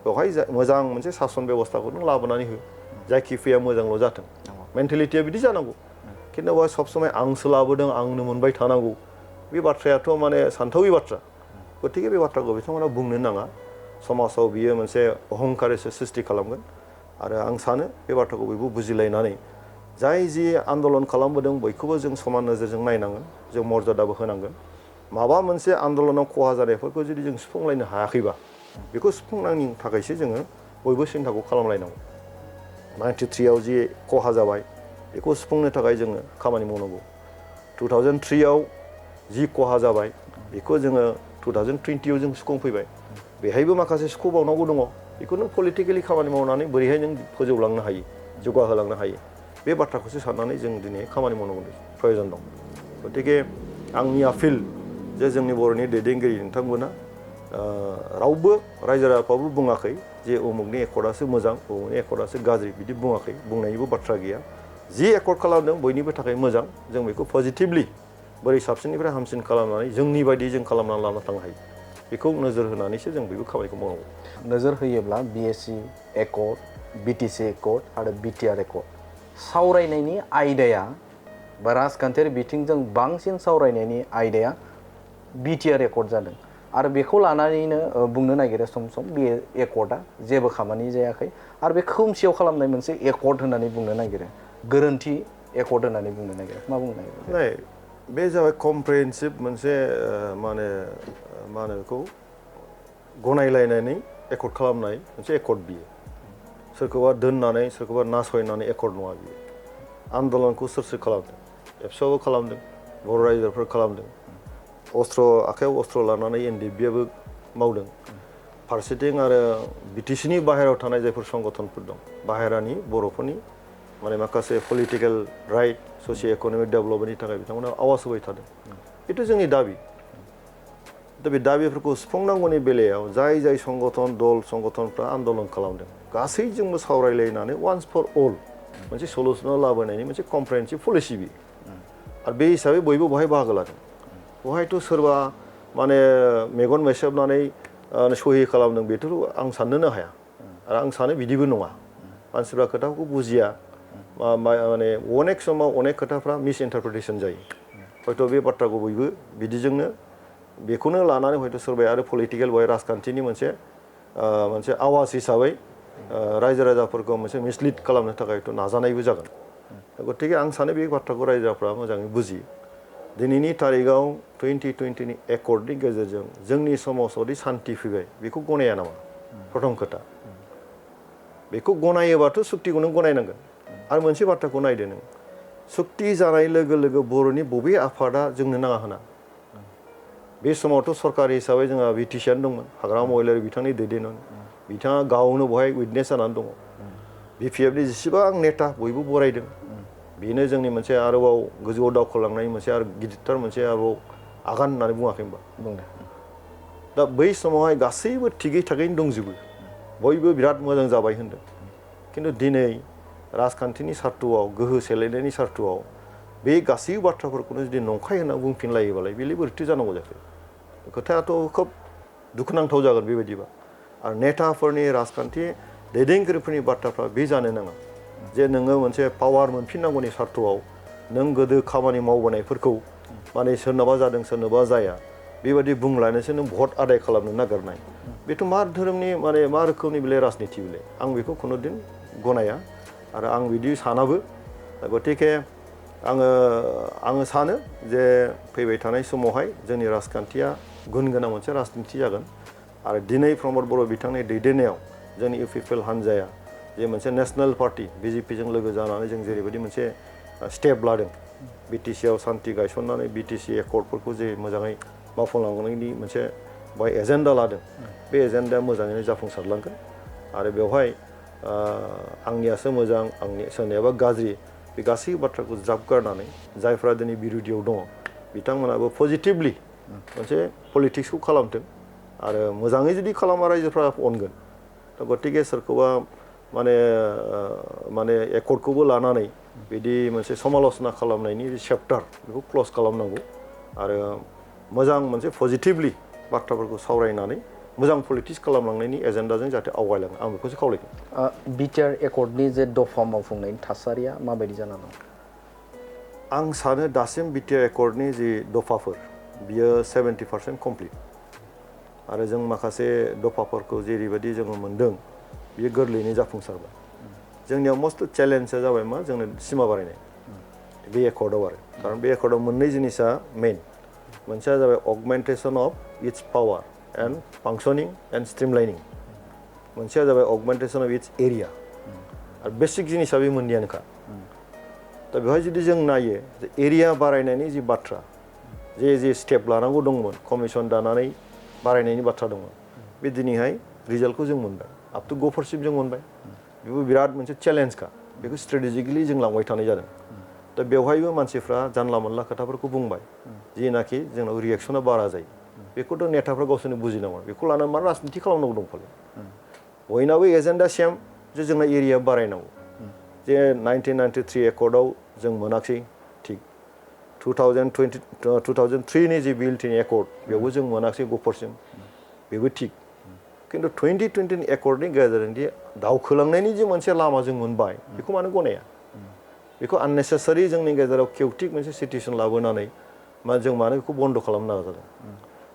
बेवहाय मोजां मोनसे सासन बेबस्थाखौ नों लाबोनानै हो जायखिजाया मोजांल' जाथों मेन्टेलिटिया बिदि जानांगौ खिन्थु बेवहाय सब समाय आंसो लाबोदों आंनो मोनबाय थानांगौ बे बाथ्रायाथ' माने सानथावि बाथ्रा गतिके बे बाथ्राखौ बिथांमोना बुंनो नाङा समाजाव बियो मोनसे अहंकारसो सृष्टि खालामगोन आरो आं सानो बे बाथ्राखौ बयबो बुजिलायनानै जाय जि आन्दलन खालामबोदों बयखौबो जों समान नोजोरजों नायनांगोन जों मर्यादाबो होनांगोन माबा मोनसे आन्दलनाव खहा जानायफोरखौ जुदि जों सुफुंलायनो हायाखैबा बेखौ सुफुंनायनि थाखायसो जोङो बयबो सिन्थाखौ खालामलायनांगौ 93आव जि खहा जाबाय बेखौ सुफुंनो थाखाय जोङो खामानि मावनांगौ 2003आव जि खहा जाबाय बेखौ जोङो 2020आव जों सुफुंफैबाय बेहायबो माखासे सुख'बावनांगौ दङ बेखौ नों पलिटिकेलि खामानि मावनानै बोरैहाय नों फोजौलांनो हायो जौगाहोलांनो हायो बे बाथ्राखौसो साननानै जों दिनै खामानि मावनांगौ प्रयोजन दं गतिके आंनि आपिल जे जोंनि बर'नि दैदेनगिरि नोंथांमोना रावबो रायजो राजाफ्राबो बुङाखै जे उमुगनि एकर्डआसो मोजां उमुगनि एकर्डआसो गाज्रि बिदि बुङाखै बुंनायनिबो बाथ्रा गैया जि एकर्ड खालामदों बयनिबो थाखाय मोजां जों बेखौ पजिटिभलि बोरै साबसिननिफ्राय हामसिन खालामनानै जोंनि बायदि जों खालामनानै लाना थांनो हायो बेखौ नोजोर होनानैसो जों बयबो खामानिखौ मावनांगौ नोजोर होयोब्ला बिएसि एकर्ड बिटिसि एकर्ड आरो बिटिआर एकर्ड सावरायनायनि आयदाया बा राजखान्थियारि बिथिंजों बांसिन सावरायनायनि आयदाया बिटिआर एकर्ड जादों आरो बेखौ लानानैनो बुंनो नागिरो सम बे एकर्डआ जेबो खामानि जायाखै आरो बे खोमसियाव खालामनाय मोनसे एकर्ड होननानै बुंनो नागिरो गोरोन्थि एकर्ड होननानै बुंनो नागिरो मा बुंनो नागिरो बे जाबाय कमप्रिहेन्सिभ मोनसे मा होनो बेखौ गनायलायनानै एकर्ड खालामनाय मोनसे एकर्ड बियो सोरखौबा दोननानै सोरखौबा नासयनानै एकर्ड नङा बियो आन्दलनखौ सोर खालामदों एबसुआबो खालामदों बर' रायजोफोर खालामदों आखायाव अस्त्र लानानै एनडिएफबिआबो मावदों फारसेथिं आरो बिटिसिनि बाहेरायाव थानाय जायफोर संगठनफोर दं बाहेरानि बर'फोरनि माने माखासे पलिटिकेल राइट ससिय' इक'नमिक डेभेलपमेन्टनि थाखाय बिथांमोना आवाज होबाय थादों बेथ' जोंनि दाबि दा बे दाबिफोरखौ सुफुंनांगौनि बेलायाव जाय संगठनफ्रा आन्दलन खालामदों गासैजोंबो सावरायलायनानै वान्स फर अल मोनसे सलुसनाव लाबोनायनि मोनसे कमप्रिहेन्सिभ पलिसि बियो आरो बे हिसाबै बयबो बहाय बाहागो लादों बहायथ' सोरबा माने मेगन मेसेबनानै सहि खालामदों बेथ' आं साननोनो हाया आरो आं सानो बिदिबो नङा मानसिफ्रा खोथाखौ बुजिया माने अनेक समाव अनेक खोथाफ्रा मिस इन्टारप्रिटेसन जायो हयथ' बे बाथ्राखौ बयबो बिदिजोंनो बेखौनो लानानै हयथ' सोरबाया आरो पलिटिकेल बय राजखान्थिनि मोनसे आवाज हिसाबै रायजो राजाफोरखौ मोनसे मिसलिड खालामनो थाखायथ' नाजानायबो जागोन गतिके आं सानो बे बाथ्राखौ रायजो राजाफ्रा मोजाङै बुजियो दिनैनि तारिखआव 2020नि एकर्डनि गेजेरजों जोंनि समाजावदि सान्थि फैबाय बेखौ गनाया नामा प्रथम खोथा बेखौ गनायोबाथ' सुक्तिखौ नों गनायनांगोन आरो मोनसे बाथ्राखौ नायदो नों सुक्ति जानाय लोगो लोगो बर'नि बबे आफादा जोंनो नाङा होना बे समावथ' सरकारि हिसाबै जोंहा बिटिसिआनो दंमोन हाग्रामा महिलारि बिथांनि दैदेननानै बिथाङा गावनो बहाय उइटनेस जानानै दङ बिपिएफनि जेसेबां नेता बयबो बरायदों बेनो जोंनि मोनसे आरोबाव गोजौआव दावखोलांनाय मोनसे आरो गिदिरथार मोनसे आरोबाव आगान होननानै बुङाखै होनबा बुंदों दा बै समावहाय गासैबो थिगै थागैनो दंजोबो बयबो बिराद मोजां जाबाय होनदों खिन्थु दिनै राजखान्थिनि सार्थ'आव गोहो सेलायनायनि सार्थ'आव बे गासै बाथ्राफोरखौनो जुदि नंखाय होनना बुंफिनलायोबालाय बेलाय बोरैथो जानांगौ जाखो खोथायाथ' खोब दुखुनांथाव जागोन बेबायदिबा आरो नेताफोरनि राजखान्थि दैदेनगिरिफोरनि बाथ्राफ्रा बे जानो नाङा जे नोङो मोनसे पावार मोनफिननांगौनि सार्थआव नों गोदो खामानि मावबोनायफोरखौ माने सोरनाबा जादों सोरनाबा जाया बेबायदि बुंलायनोसो नों भट आदाय खालामनो नागिरनाय बेथ' मा धोरोमनि माने मा रोखोमनि बेलाय राजनिति बेलाय आं बेखौ खुनुदिन गनाया आरो आं बिदि सानाबो गतिके आङो सानो जे फैबाय थानाय समावहाय जोंनि राजखान्थिया गुन गोनां मोनसे राजनिति जागोन आरो दिनै प्रमद बर' बिथांनि दैदेननायाव जोंनि UPPL हान्जाया जे मोनसे नेशनेल पार्टी BJPजों लोगो जानानै जों जेरैबायदि मोनसे स्टेप लादों BTC आव सान्थि गायसननानै BTC एकर्डफोरखौ जे मोजाङै मावफुंलांनायनि मोनसे बाय एजेन्डा लादों बे एजेन्डाया मोजाङैनो जाफुंसारलांगोन आरो बेवहाय आंनियासो मोजां आंनि सोरनियाबा गाज्रि बे गासै बाथ्राखौ ज्राब गारनानै जायफ्रा दिनै बिरोधियाव दङ बिथांमोनाबो पजिटिभलि मोनसे पलिटिक्सखौ खालामथों आरो मोजाङै जुदि खालामा रायजोफ्रा अनगोन दा गतिके सोरखौबा माने एकर्डखौबो लानानै बिदि मोनसे समाल'सना खालामनायनि चेप्टार बेखौ क्ल'ज खालामनांगौ आरो मोजां मोनसे पजिटिभलि बाथ्राफोरखौ सावरायनानै मोजां पलिटिक्स खालामलांनायनि एजेन्डाजों जाहाथे आवगायलाङो आं बेखौसो खावलायगोन BTR एकर्डनि जे दफा मावफुंनायनि थासारिया माबायदि जाना दं आं सानो दासिम BTR एकर्डनि जि दफाफोर बियो 70% कमप्लिट आरो जों माखासे दफाफोरखौ जेरैबायदि जोङो मोन्दों बियो गोरलैयैनो जाफुंसारबाय जोंनियाव मस्ट चेलेन्जआ जाबाय मा जोंनो सिमा बारायनाय बे एकर्डआव आरो खारन बे एकर्डआव मोननै जिनिसा मेइन मोनसेया जाबाय augmentation of its power and functioning and streamlining मोनसेया जाबाय अगमेन्टेसन अफ इट्स एरिया आरो बेसिक जिनिसा बे मोननैयानोखा दा बेवहाय जुदि जों नायो एरिया बारायनायनि जि बाथ्रा जे स्टेप लानांगौ दंमोन कमिसन दानानै बारायनायनि बाथ्रा दंमोन बे दिनैहाय रिजाल्टखौ जों मोनबाय आप टु 5% जों मोनबाय बेबो बिराद मोनसे चेलेन्जखा बेखौ स्ट्रेटेजिकेलि जों लांबाय थानाय जादों दा बेवहायबो मानसिफ्रा जानला मोनला खोथाफोरखौ बुंबाय जिनाखि जोंनाव रिएक्सना बारा जायो बेखौथ' नेताफ्रा गावसोरनो बुजिनांगौ बेखौ लानानै मा राजनिति खालामनांगौ दंफालाय बयनाबो एजेन्डा सेम जे जोंना एरिया बारायनांगौ जे 1993 एकर्डआव जों मोनाखसै थिग 2003नि जि बिल्टिं एकर्ड बेयावबो जों मोनाखसै 5% बेबो थिग खिन्थु 2020 एकर्डनि गेजेरजों दि दावखोलांनायनि जे मोनसे लामा जों मोनबाय बेखौ मानो गनाया बेखौ आननेसेसारि जोंनि गेजेराव केवटिक मोनसे सिटुएसन लाबोनानै जों मानो बेखौ बन्द खालामनो नाजादों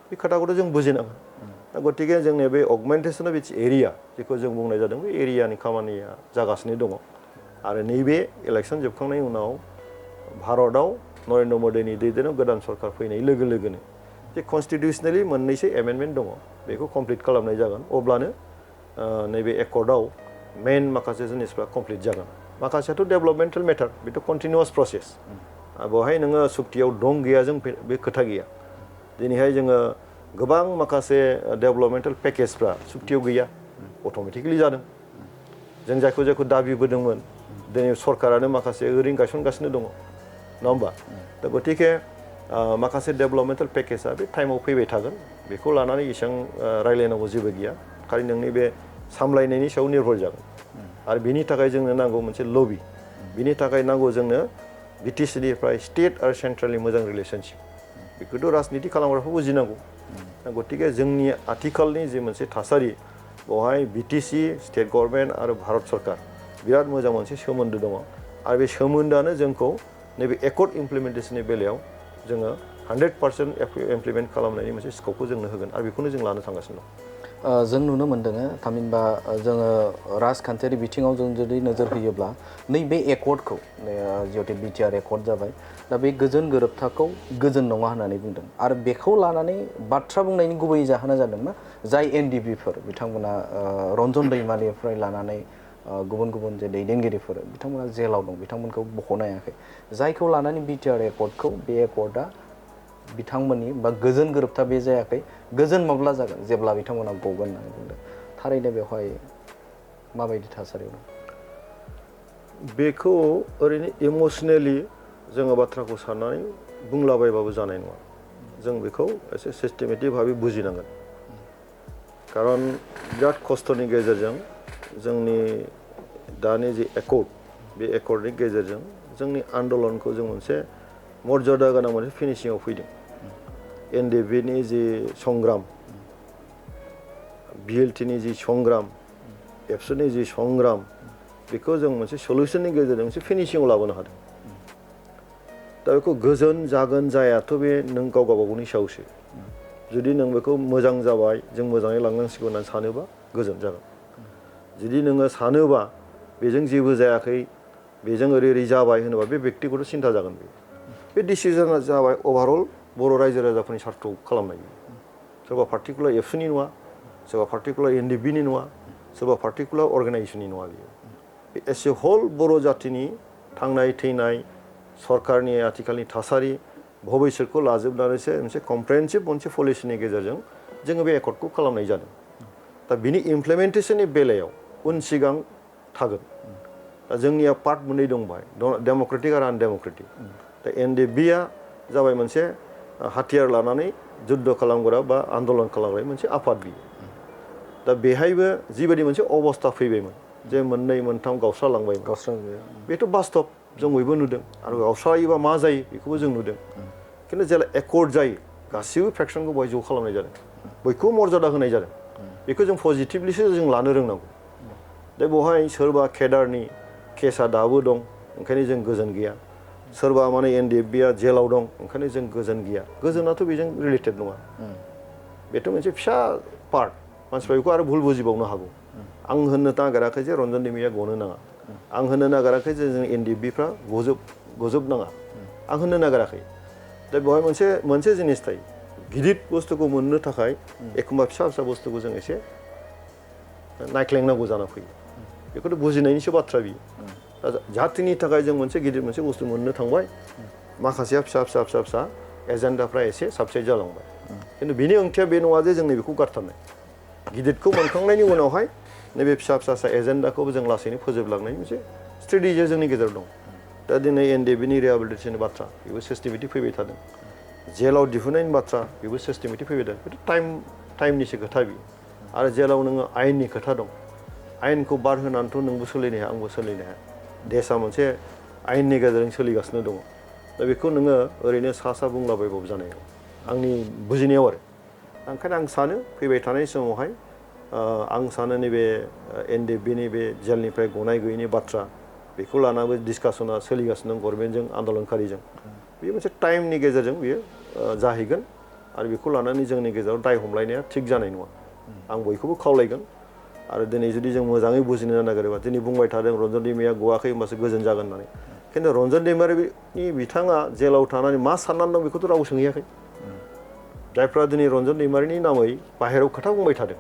बे खोथाखौथ' जों बुजिनांगोन दा गतिके जोंनि बे अगमेन्टेसन अफ इट्स एरिया जेखौ जों बुंनाय जादों बे एरियानि खामानिया जागासिनो दङ आरो नैबे इलेक्सन जोबखांनायनि उनाव भारतआव नरेन्द्र मदिनि दैदेननायाव गोदान सरकार फैनाय लोगो लोगोनो जे कनस्टिटिउसनेलि मोननैसो एमेन्डमेन्ट दङ बेखौ कमप्लिट खालामनाय जागोन अब्लानो नैबे एकर्डआव मेइन माखासे जिनिसफ्रा कमप्लिट जागोन माखासेयाथ' डेभेलपमेन्टेल मेटार बेथ' कन्टिनिउवास प्रसेस बेवहाय नोङो सुक्तियाव दं गैया जों बे खोथा गैया दिनैहाय जोङो गोबां माखासे डेभेलपमेन्टेल पेकेजफ्रा सुक्तियाव गैया अट'मेटिकेलि जादों जों जायखौ दाबिबोदोंमोन दिनै सरकारानो माखासे ओरैनो गायसनगासिनो दङ नङा होमबा दा गतिके माखासे डेभेलपमेन्टेल पेकेजआ बे टाइमाव फैबाय थागोन बेखौ लानानै एसेबां रायलायनांगौ जेबो गैया खालि नोंनि बे सामलायनायनि सायाव निर्भर जागोन आरो बिनि थाखाय जोंनो नांगौ मोनसे लबि बिनि थाखाय नांगौ जोंनो BTCनिफ्राय स्टेट आरो सेन्ट्रेलनि मोजां रिलेसनशिप बेखौथ' राजनिति खालामग्राफोर बुजिनांगौ गतिके जोंनि आथिखालनि जे मोनसे थासारि बेवहाय BTC स्टेट गभर्नमेन्ट आरो भारत सरकार बिराद मोजां मोनसे सोमोन्दो दङ आरो बे सोमोन्दोआनो जोंखौ नैबे एकर्ड इमप्लिमेन्टेसननि बेलायाव जोङो 100% इमप्लिमेन्ट खालामनायनि मोनसे स्कपखौ जोंनो होगोन आरो बेखौनो जों लानो थांगासिनो दं जों नुनो मोन्दों थामहिनबा जोङो राजखान्थियारि बिथिङाव जों जुदि नोजोर होयोब्ला नैबे एकर्डखौ जिहेतु BTR एकर्ड जाबाय दा बे गोजोन गोरोबथाखौ गोजोन नङा होननानै बुंदों आरो बेखौ लानानै बाथ्रा बुंनायनि गुबै जाहोना जादों मा जाय NDBफोर बिथांमोना रन्जन दैमारिनिफ्राय लानानै गुबुन गुबुन जे दैदेनगिरिफोर बिथांमोना जेलाव दं बिथांमोनखौ बख'नो हायाखै जायखौ लानानै BTR एकर्डखौ बे एकर्डआ बिथांमोननि बा गोजोन गोरोबथा बे जायाखै गोजोन माब्ला जागोन जेब्ला बिथांमोना गगोन होननानै बुंदों थारैनो बेवहाय माबायदि थासारियाव दं बेखौ ओरैनो इमसनेलि जोङो बाथ्राखौ साननानै बुंलाबायबाबो जानाय नङा जों बेखौ एसे सिस्टेमेटिक भाबै बुजिनांगोन खारन बिराद खस्थ'नि गेजेरजों जोंनि दानि जे एकर्ड बे एकर्डनि गेजेरजों जोंनि आन्दलनखौ जों मोनसे मर्यादा गोनां मोनसे फिनिशिंआव फैदों एनडिएफबिनि जि संग्राम बिएलटिनि जि संग्राम एबसुनि जि संग्राम बेखौ जों मोनसे सलुसननि गेजेरजों मोनसे फिनिशिंआव लाबोनो हादों दा बेखौ गोजोन जागोन जायाथ' बे नों गाव गावबागावनि सायावसो जुदि नों बेखौ मोजां जाबाय जों मोजाङै लांनांसिगौ होननानै सानोबा गोजोन जागोन जुदि नोङो सानोबा बेजों जेबो जायाखै बेजों ओरै जाबाय होनोबा बे बेक्तिगत सिन्ता जागोन बे डिसिजना जाबाय अभारअल बर' रायजो राजाफोरनि सार्थखौ खालामनाय सोरबा पार्टिकुलार एबसुनि नङा सोरबा पार्टिकुलार एनडिएफबिनि नङा सोरबा पार्टिकुलार अर्गानाइजेसननि नङा बेयो एस ए हल बर' जातिनि थांनाय थैनाय सरकारनि आथिखालनि थासारि भबिष्यतखौ लाजोबनानैसो मोनसे कमप्रेहेनसिभ मोनसे पलिसिनि गेजेरजों जोङो बे एकर्डखौ खालामनाय जादों दा बिनि इमप्लिमेन्टेसननि बेलायाव उन सिगां थागोन दा जोंनिया पार्ट मोननै दंबाय डेम'क्रेटिक आरो आनडेम'क्रेटिक दा एनडिएफबिआ जाबाय मोनसे हाथियार लानानै जुद्ध खालामग्रा बा आन्दलन खालामग्रा मोनसे आफाद बियो दा बेहायबो जिबायदि मोनसे अबस्था फैबायमोन जे मोननै मोनथाम गावस्रालांबायमोन बेथ' बास्तब जों बयबो नुदों आरो गावस्रायोबा मा जायो बेखौबो जों नुदों खिन्थु जेला एकर्ड जायो गासिबो फेक्सनखौ बेवहाय ज' खालामनाय जादों बयखौबो मर्यादा होनाय जादों बेखौ जों पजिटिभलिसो जों लानो रोंनांगौ दा बेवहाय सोरबा केडारनि केसा दाबो दं ओंखायनो जों गोजोन गैया सोरबा माने एनडिएफबिआ जेलाव दं ओंखायनो जों गोजोन गैया गोजोनाथ' बेजों रिलेटेड नङा बेथ' मोनसे फिसा पार्ट मानसिफ्रा बेखौ आरो भुल बुजिबावनो हागौ आं होननो नागिराखै जे रन्जन दैमारिया गनो नाङा आं होननो नागिराखै जे जों एनडिएफबिफ्रा गजोबनाङा आं होननो नागिराखै दा बेवहाय मोनसे जिनिस थायो गिदिर बुस्थुखौ मोननो थाखाय एखमबा फिसा फिसा बुस्थुखौ जों एसे नायख्लेंनांगौ जाना फैयो बेखौथ' बुजिनायनिसो बाथ्रा बियो दा जातिनि थाखाय जों मोनसे गिदिर मोनसे बुस्थु मोननो थांबाय माखासेया फिसा एजेन्डाफ्रा एसे साबसाइड जालांबाय खिन्थु बिनि ओंथिया बे नङा जे जों नैबेखौ गारथारनाय गिदिरखौ मोनखांनायनि उनावहाय नैबे फिसा एजेन्डाखौबो जों लासैनो फोजोबलांनायनि मोनसे स्ट्रेटेजिया जोंनि गेजेराव दं दा दिनै एनडिएफबिनि रिहेबिलिटेसननि बाथ्रा बेबो सिस्टेमेटिक फैबाय थादों जेलाव दिहुननायनि बाथ्रा बेबो सिस्टेमेटिक फैबाय थादों बेथ' टाइमनिसो खोथा बियो आरो जेलाव नोङो आयेननि खोथा दं आयेनखौ बारहोनानैथ' नोंबो सोलिनो हाया आंबो सोलिनो हाया देशआ मोनसे आयेननि गेजेरजों सोलिगासिनो दङ दा बेखौ नोङो ओरैनो सा बुंलाबायबाबो जानाय नङा आंनि बुजिनायाव आरो ओंखायनो आं सानो फैबाय थानाय समावहाय आं सानो नैबे एनडिएफबिनि बे जेलनिफ्राय गनाय गैयैनि बाथ्रा बेखौ लानानैबो डिसकासना सोलिगासिनो दं गभर्नमेन्टजों आन्दलनकारिजों बेयो मोनसे टाइमनि गेजेरजों बियो जाहैगोन आरो बेखौ लानानै जोंनि गेजेराव दाय हमलायनाया थिग जानाय नङा आं बयखौबो खावलायगोन आरो दिनै जुदि जों मोजाङै बुजिनो नागिरोबा दिनै बुंबाय थादों रन्जन दैमारिया गवाखै होमबासो गोजोन जागोन होननानै खिन्थु रन्जन दैमारिनि बिथाङा जेलाव थानानै मा साननानै दं बेखौथ' रावबो सोंहैयाखै जायफ्रा दिनै रन्जन दैमारिनि नामै बाहेरायाव खोथा बुंबाय थादों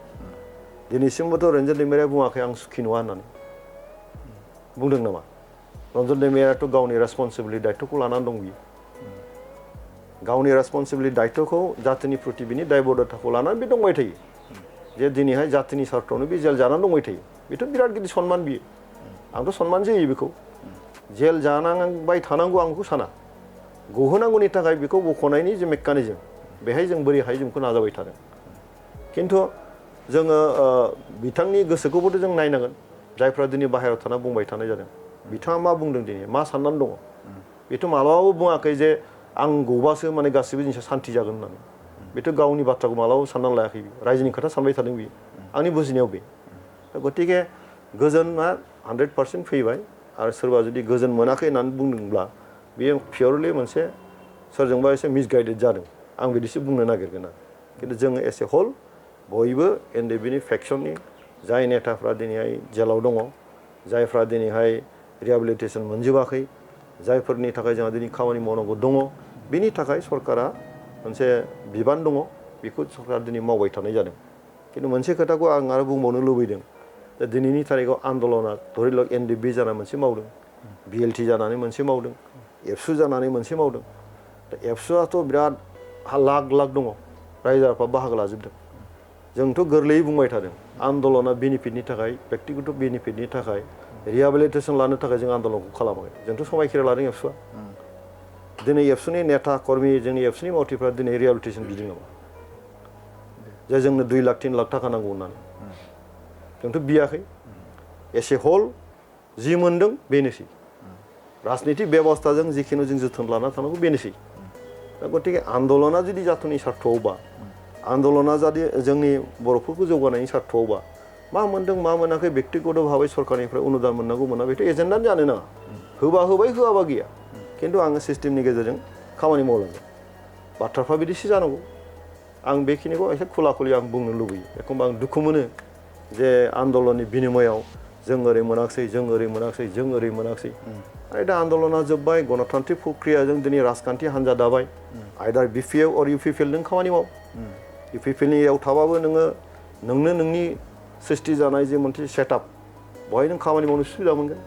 दिनैसिमबोथ' रन्जन दैमारिया बुङाखै आं सुखि नङा होननानै बुंदों नामा रन्जन दैमारियाथ' गावनि रेसपन्सिबिलिटि दायथ'खौ लानानै दं बियो गावनि रेसपन्सिबिलिटि दायथ'खौ जातिनि प्रति बिनि दायबद्धताखौ लानानै बे दंबाय थायो जे दिनैहाय जातिनि सार्थआवनो बे जेल जानानै दंबाय थायो बेथ' बिराद गिदिर सनमान बियो आंथ' सनमानसो होयो बेखौ जेल जानांबाय थानांगौ आं बेखौ साना गहोनांगौनि थाखाय बेखौ बख'नायनि जे मेकानिजम बेहाय जों बोरैहाय जोंखौ नाजाबाय थादों खिन्थु जोङो बिथांनि गोसोखौबोथ' जों नायनांगोन जायफ्रा दिनै बाहेरायाव थाना बुंबाय थानाय जादों बिथाङा मा बुंदों दिनै मा साननानै दङ बेथ' मालाबाबो बुङाखै जे आं गबासो माने गासिबो जिनिसा सान्ति जागोन होननानै बेथ' गावनि बाथ्राखौ मालाबाबो साननानै लायाखै बियो रायजोनि खोथा सानबाय थादों बियो आंनि बुजिनायाव बे गतिके गोजोना 100% फैबाय आरो सोरबा जुदि गोजोन मोनाखै होननानै बुंदोंब्ला बेयो पियरलि मोनसे सोरजोंबा एसे मिसगाइडेड जादों आं बिदिसो बुंनो नागिरगोन आरो खिन्थु जोङो एस ए हल बयबो एनडिएफबिनि फेक्सननि जाय नेताफ्रा दिनैहाय जेलाव दङ जायफ्रा दिनैहाय रिहेबिलिटेसन मोनजोबाखै जायफोरनि थाखाय जोंहा दिनै खामानि मावनांगौ दङ बेनि थाखाय सरकारा मोनसे बिबान दङ बेखौ सरकारा दिनै मावबाय थानाय जादों खिन्थु मोनसे खोथाखौ आं आरो बुंबावनो लुबैदों दा दिनैनि थारिखआव आन्दलना धरिलक एनडिएफबि जाना मोनसे मावदों बिएलटि जानानै मोनसे मावदों एबसु जानानै मोनसे मावदों दा एबसुआथ' बिराद लाख दङ रायजो राजाफ्रा बाहागो लाजोबदों जोंथ' गोरलैयै बुंबाय थादों आन्दलना बेनिफिटनि थाखाय बेक्तिगत बेनिफिटनि थाखाय रिहेबिलिटेसन लानो थाखाय जों आन्दलनखौ खालामाखै जोंथ' समायखिरा लादों एबसुआ दिनै एबसुनि नेता कर्मि जोंनि एबसुनि मावथिफ्रा दिनै रिहेबिलिटेसन बिदों नामा जे जोंनो 2 लाख 3 लाख थाखा नांगौ होननानै जोंथ' बियाखै एसे हल जि मोनदों बेनोसै राजनीतिक बेबस्थाजों जिखिनि जों जोथोन लाना थानांगौ बेनोसै दा गतिके आन्दलना जुदि जाथ'नि सार्थआवबा आन्दलना जुदि जोंनि बर'फोरखौ जौगानायनि सार्थआवबा मा मोन्दों मा मोनाखै बेक्तिगत भाबै सरकारनिफ्राय अनुदान मोननांगौ मोना बेथ' एजेन्डानो जानो नाङा होबा होबाय होआबा गैया खिन्थु आङो सिस्टेमनि गेजेरजों खामानि मावलांगोन बाथ्राफ्रा बिदिसो जानांगौ आं बेखिनिखौ एसे खुला खुलि आं बुंनो लुबैयो एखनबा आं दुखु मोनो जे आन्दलननि बिनिमयाव जों ओरै मोनाखिसै जों ओरै मोनाखिसै जों ओरै मोनाखिसै आरो दा आन्दलना जोब्बाय गणतान्त्रिक प्रक्रियाजों दिनै राजखान्थि हान्जा दाबाय आइदार BPF अर UPPL नों खामानि माव UPPLनियाव थाबाबो नोंनो नोंनि सृष्टि जानाय जे मोनसे सेटआप बहाय नों खामानि मावनो सुबिदा मोनगोन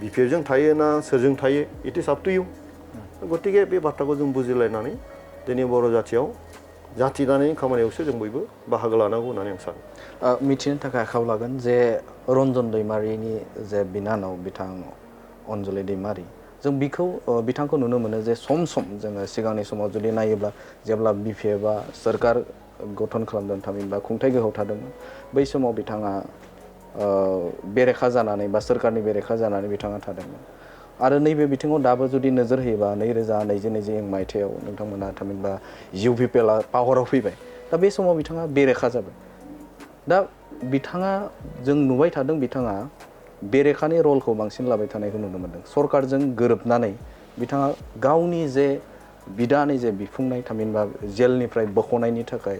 BPFजों थायो ना सोरजों थायो it is up to you गतिके बे बाथ्राखौ जों बुजिलायनानै दिनै बर' जाथियाव जाथि दानायनि खामानियावसो जों बयबो बाहागो लानांगौ होननानै आं सानो मिथिनो थाखाय आखायाव लागोन जे रन्जन दैमारिनि जे बिनानाव बिथां अन्जलि दैमारि जों बिथांखौ नुनो मोनो जे सम जोङो सिगांनि समाव जुदि नायोब्ला जेब्ला BPFआ सोरखार गठन खालामदों थामहिनबा खुंथाय गोहोआव थादोंमोन बै समाव बिथाङा बेरेखा जानानै बा सोरखारनि बेरेखा जानानै बिथाङा थादोंमोन आरो नैबे बिथिङाव दाबो जुदि नोजोर होयोबा 2020 मायथाइयाव नोंथांमोना थामहिनबा UPPLआ पावाराव फैबाय दा बे समाव बिथाङा बेरेखा जाबाय दा बिथाङा जों नुबाय थादों बिथाङा बेरेखानि रलखौ बांसिन लाबाय थानायखौ नुनो मोनदों सरकारजों गोरोबनानै बिथाङा गावनि जे बिदानि जे बिफुंनाय थामहिनबा जेलनिफ्राय बख'नायनि थाखाय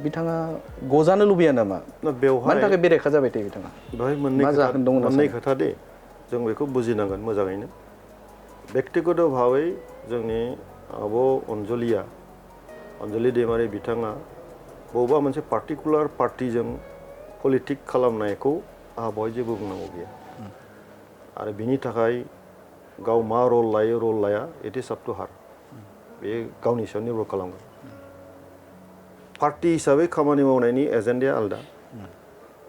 बिथाङा गजानो लुबैया नामा मानि थाखाय बेरेखा जाबाय थायो बिथाङा बेवहाय मोननै खोथा दे जों बेखौ बुजिनांगोन मोजाङैनो बेक्तिगत भाबै जोंनि आब' अन्जलि दैमारि बिथाङा बबेबा मोनसे पार्टिकुलार पार्टिजों पलिटिक खालामनायखौ आंहा बेवहाय जेबो बुंनांगौ गैया आरो बिनि थाखाय गाव मा रल लायो रल लाया इट इज आप टु हार बे गावनि सायाव निर्भर खालामगोन पार्टि हिसाबै खामानि मावनायनि एजेन्डाया आलादा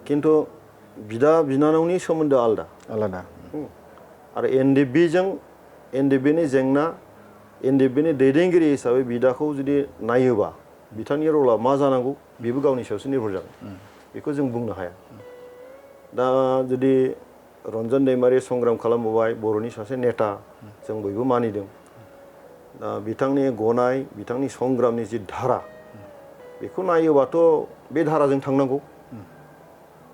खिन्थु बिदा बिनानावनि सोमोन्दोआ आलादा आरो एनडिबिनि जेंना एनडिबिनि दैदेनगिरि हिसाबै बिदाखौ जुदि नायोबा बिथांनि रला मा जानांगौ बेबो गावनि सायावसो निर्भर जागोन बेखौ जों बुंनो हाया दा जुदि रन्जन दैमारि संग्राम खालामबोबाय बर'नि सासे नेता जों बयबो मानिदों दा बिथांनि गनाय बिथांनि संग्रामनि जि धारा बेखौ नायोबाथ' बे धाराजों थांनांगौ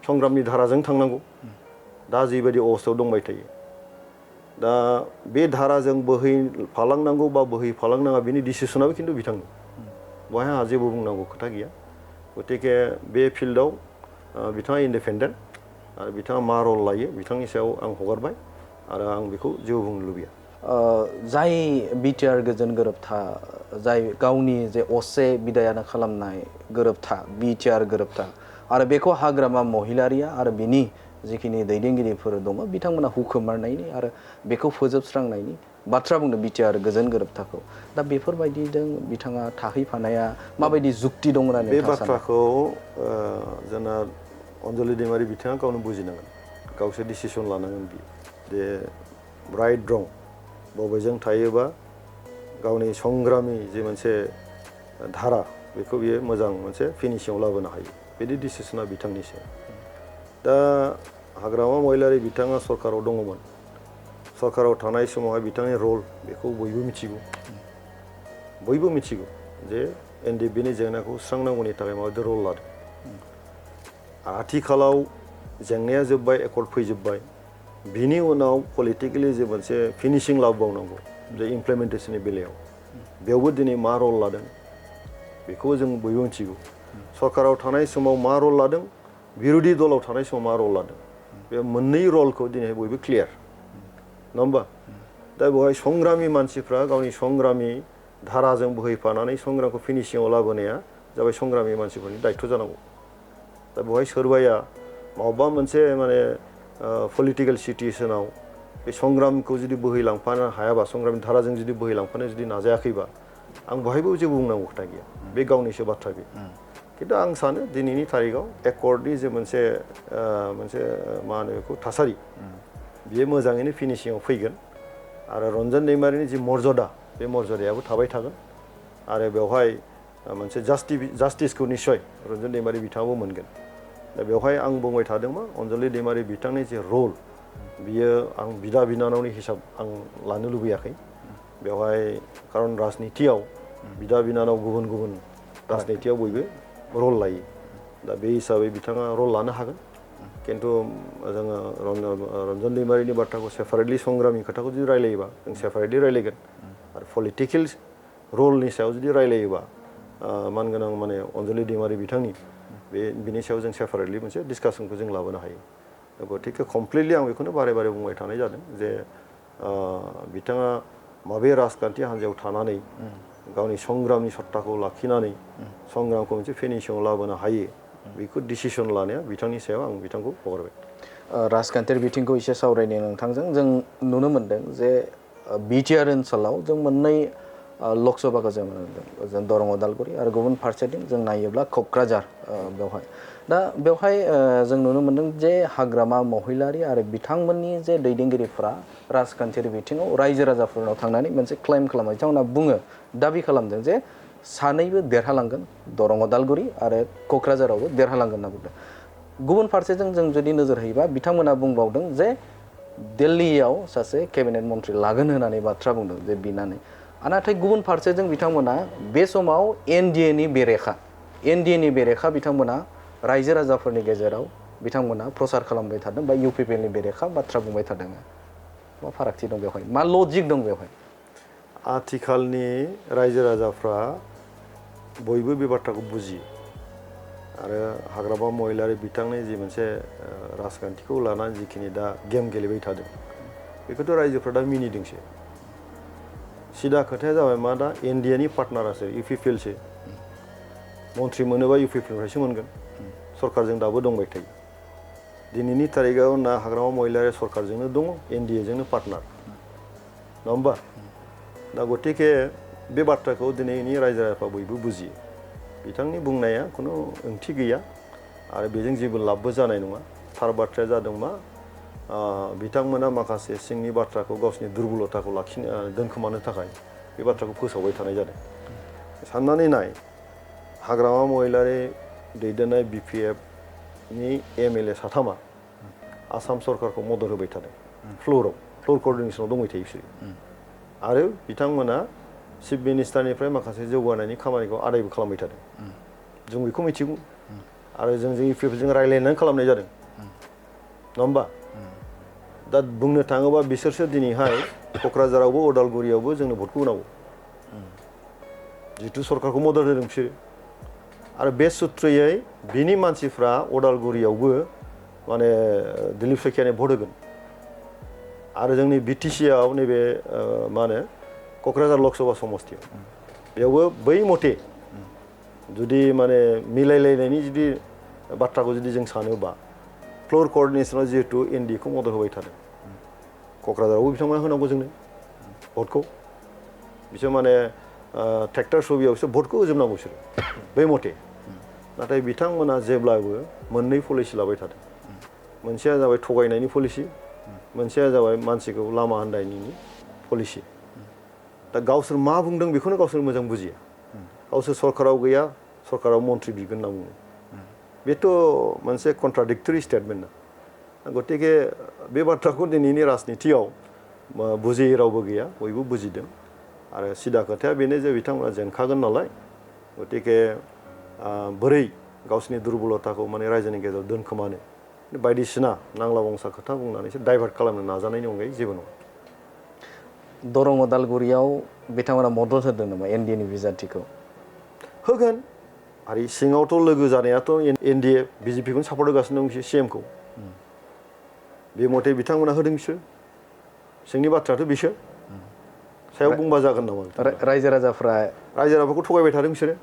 संग्रामनि धाराजों थांनांगौ दा जिबायदि अबस्थायाव दंबाय थायो दा बे धाराजों बोहैफालांनांगौ बा बोहैफालांनाङा बेनि डिसिसनाबो खिन्थु बिथांनि बेवहाय आंहा जेबो बुंनांगौ खोथा गैया गतिके बे फिल्डआव बिथाङा इन्डिपेन्डेन्ट आरो बिथाङा मा रल लायो बिथांनि सायाव आं हगारबाय आरो आं बेखौ जेबो बुंनो लुबैया जाय BTR गोजोन गोरोबथा जाय गावनि जे असे बिदायानो खालामनाय गोरोबथा BTR गोरोबथा आरो बेखौ हाग्रामा महिलारिया आरो बिनि जिखिनि दैदेनगिरिफोर दङ बिथांमोना हुखुमारनायनि आरो बेखौ फोजोबस्रांनायनि बाथ्रा बुंदों BTR गोजोन गोरोबथाखौ दा बेफोरबायदिजों बिथाङा थाहैफानाया माबायदि जुक्ति दं होननानै बे बाथ्राखौ जोंना अन्जलि दैमारि बिथाङा गावनो बुजिनांगोन गावसो डिसिसन लानांगोन बियो जे राइट रं बबेजों थायोबा गावनि संग्रामि जे मोनसे धारा बेखौ बियो मोजां मोनसे फिनिशिङाव लाबोनो हायो बिदि डिसिसना बिथांनि सायाव दा हाग्रामा महिलारि बिथाङा सरकाराव दङमोन सरकाराव थानाय समावहाय बिथांनि रल बेखौ बयबो मिथिगौ जे एनडिबिनि जेंनाखौ सुस्रांनांगौनि थाखाय माबायदि रल लादों आथिखालाव जेंनाया जोब्बाय एकर्ड फैजोब्बाय बिनि उनाव पलिटिकेलि जे मोनसे फिनिशिं लाबोबावनांगौ जे इमप्लिमेन्टेसननि बेलायाव बेयावबो दिनै मा रल लादों बेखौ जों बयबो मिथिगौ सरकाराव थानाय समाव मा रल लादों बिरोधि दलाव थानाय समाव मा रल लादों बे मोननै रलखौ दिनै बयबो क्लियार नङा होमबा दा बेवहाय संग्रामि मानसिफ्रा गावनि संग्रामि धाराजों बोहैफानानै संग्रामखौ फिनिशिङाव लाबोनाया जाबाय संग्रामि मानसिफोरनि दायित्व जानांगौ दा बेवहाय सोरबाया माबा मोनसे माने पलिटिकेल सिटुएसनाव बे संग्रामखौ जुदि बोहैलांफानो हायाबा संग्रामनि धाराजों जुदि बोहैलांफानो जुदि नाजायाखैबा आं बहायबो जेबो बुंनांगौ खोथा गैया बे गावनिसो बाथ्रा बे खिन्थु आं सानो दिनैनि थारिखआव एकर्डनि जे मोनसे मा होनो बेखौ थासारि बियो मोजाङैनो फिनिशिङाव फैगोन आरो रन्जन दैमारिनि जि मर्यादा बे मर्यादायाबो थाबाय थागोन आरो बेवहाय मोनसे जास्टिसखौ निस्सय रन्जन दैमारि बिथाङाबो मोनगोन दा बेवहाय आं बुंबाय थादोंमोन अन्जलि दैमारि बिथांनि जे रल बियो आं बिदा बिनानावनि हिसाब आं लानो लुबैयाखै बेवहाय खारन राजनितियाव बिदा बिनानाव गुबुन गुबुन राजनितियाव बयबो रल लायो दा बे हिसाबै बिथाङा रल लानो हागोन किन्तु जोङो रन्जन दैमारिनि बाथ्राखौ सेपारेटलि संग्रामनि खोथाखौ जुदि रायलायोबा जों सेपारेटलि रायलायगोन आरो पलिटिकेल रलनि सायाव जुदि रायलायोबा मानगोनां माने अन्जलि दैमारि बिथांनि बिनि सायाव जों सेपारेटलि मोनसे डिसकासनखौ जों लाबोनो हायो गतिके कमप्लिटलि आं बेखौनो बारे बारे बुंबाय थानाय जादों जे बिथाङा माबे राजखान्थि हान्जायाव थानानै गावनि संग्रामनि सत्ताखौ लाखिनानै संग्रामखौ मोनसे फिनिशिंआव लाबोनो हायो बेखौ डिसिसन लानाया बिथांनि सायाव आं बिथांखौ हगारबाय राजखान्थियारि बिथिंखौ एसे सावरायनो नोंथांजों जों नुनो मोनदों जे BTR ओनसोलाव जों मोननै लकसभाखौ जों नुदों जों दरं उदालगुरि आरो गुबुन फारसेथिं जों नायोब्ला क'क्राझार बेवहाय दा बेवहाय जों नुनो मोनदों जे हाग्रामा महिलारि आरो बिथांमोननि जे दैदेनगिरिफोरा राजखान्थियारि बिथिङाव रायजो राजाफोरनाव थांनानै मोनसे क्लेम खालामो बिथांमोना बुङो दाबि खालामदों जे सानैबो देरहालांगोन दरं उदालगुरि आरो क'क्राझारावबो देरहालांगोन होनना बुंदों गुबुन फारसेजों जों जुदि नोजोर होयोबा बिथांमोना बुंबावदों जे दिल्लीयाव सासे केबिनेट मन्त्रि लागोन होननानै बाथ्रा बुंदों जे बिनानै नाथाय गुबुन फारसेजों बिथांमोना बे समाव एनडिएनि बेरेखा बिथांमोना रायजो राजाफोरनि गेजेराव बिथांमोना प्रसार खालामबाय थादों बा UPPLनि बेरेखा बाथ्रा बुंबाय थादों मा फारागथि दं बेवहाय मा लजिक दं बेवहाय आथिखालनि रायजो राजाफ्रा बयबो बे बाथ्राखौ बुजियो आरो हाग्रामा महिलारि बिथांनि जि मोनसे राजखान्थिखौ लानानै जिखिनि दा गेम गेलेबाय थादों बेखौथ' रायजोफ्रा दा मिनिदोंसो सिदा खोथाया जाबाय मा दा एनडिएनि पार्टनारासो UPPLसो मन्त्रि मोनोबा UPPLनिफ्रायसो मोनगोन सरकारजों दाबो दंबाय थायो दिनैनि तारिखाव ना हाग्रामा महिलारि सरकारजोंनो दङ एनडिएजोंनो पार्टनार नङा होमबा दा गतिके बे बाथ्राखौ दिनैनि रायजो राजाफ्रा बयबो बुजियो बिथांनि बुंनाया खुनु ओंथि गैया आरो बेजों जेबो लाबबो जानाय नङा थार बाथ्राया जादों मा बिथांमोना माखासे सिंनि बाथ्राखौ गावसिनि दुर्बलताखौ दोनखोमानो थाखाय बे बाथ्राखौ फोसावबाय थानाय जादों साननानै नाय हाग्रामा महिलारि दैदेननाय BPFनि MLA साथामा आसाम सरकारखौ मदद होबाय थादों फ्ल'र कर्डिनेसनाव दंबाय थायो बिसोरो आरो बिथांमोना चिफ मिनिस्टारनिफ्राय माखासे जौगानायनि खामानिखौ आदायबो खालामबाय थादों जों बेखौ मिथिगौ आरो जों UPPLजों रायज्लायनानै खालामनाय जादों नङा होमबा दा बुंनो थाङोबा बिसोरसो दिनैहाय क'क्राझारावबो उदालगुरियावबो जोंनो भटखौ होनांगौ जितु सरकारखौ मदद होदों बिसोरो आरो बे सुथ्रयै बिनि मानसिफ्रा उदालगुरियावबो माने दिलीप सैखियानो भट होगोन आरो जोंनि BTCआव नैबे मा होनो क'क्राझार लकसभा समस्तियाव बेयावबो बै मथे जुदि माने मिलायलायनायनि जुदि बाथ्राखौ जुदि जों सानोबा फ्ल'र कर्डिनेसनाव जिहेतु एनडिएखौ मदद होबाय थादों क'क्राझारावबो बिथांमोना होनांगौ जोंनो भटखौ बिसोर माने ट्रेक्टर सबियावसो भटखौ होजोबनांगौ बिसोरो बै मथे नाथाय बिथांमोना जेब्लाबो मोननै पलिसि लाबाय थादों मोनसेया जाबाय थगायनायनि पलिसि मोनसेया जाबाय मानसिखौ लामा आन्दायनायनि पलिसि दा गावसोर मा बुंदों बेखौनो गावसोर मोजां बुजिया गावसोर सरकाराव गैया सरकाराव मन्त्रि बिगोन होनना बुङो बेथ' मोनसे कन्ट्राडिक्टरि स्टेटमेन्ट ना गतिके बे बाथ्राखौ दिनैनि राजनितियाव बुजियै रावबो गैया बयबो बुजिदों आरो सिदा खोथाया बेनो जे बिथांमोना जेनखागोन नालाय गतिके बोरै गावसिनि दुर्बलताखौ माने रायजोनि गेजेराव दोनखोमानो बायदिसिना नांला बंसा खोथा बुंनानैसो डाइभार्ट खालामनो नाजानायनि अनगायै जेबो नङा दरं उदालगुरियाव बिथांमोना मदद होदों नामा एनडिएनि बिजाथिखौ होगोन आरो सिङावथ' लोगो जानायाथ' एनडिए BJPखौनो सापर्ट होगासिनो दं बिसोर CMखौ बे मथे बिथांमोना होदों बिसोर सिंनि बाथ्रायाथ' बिसोर सायाव बुंबा जागोन नामा रायजो राजाफोरखौ थगायबाय थादों बिसोरो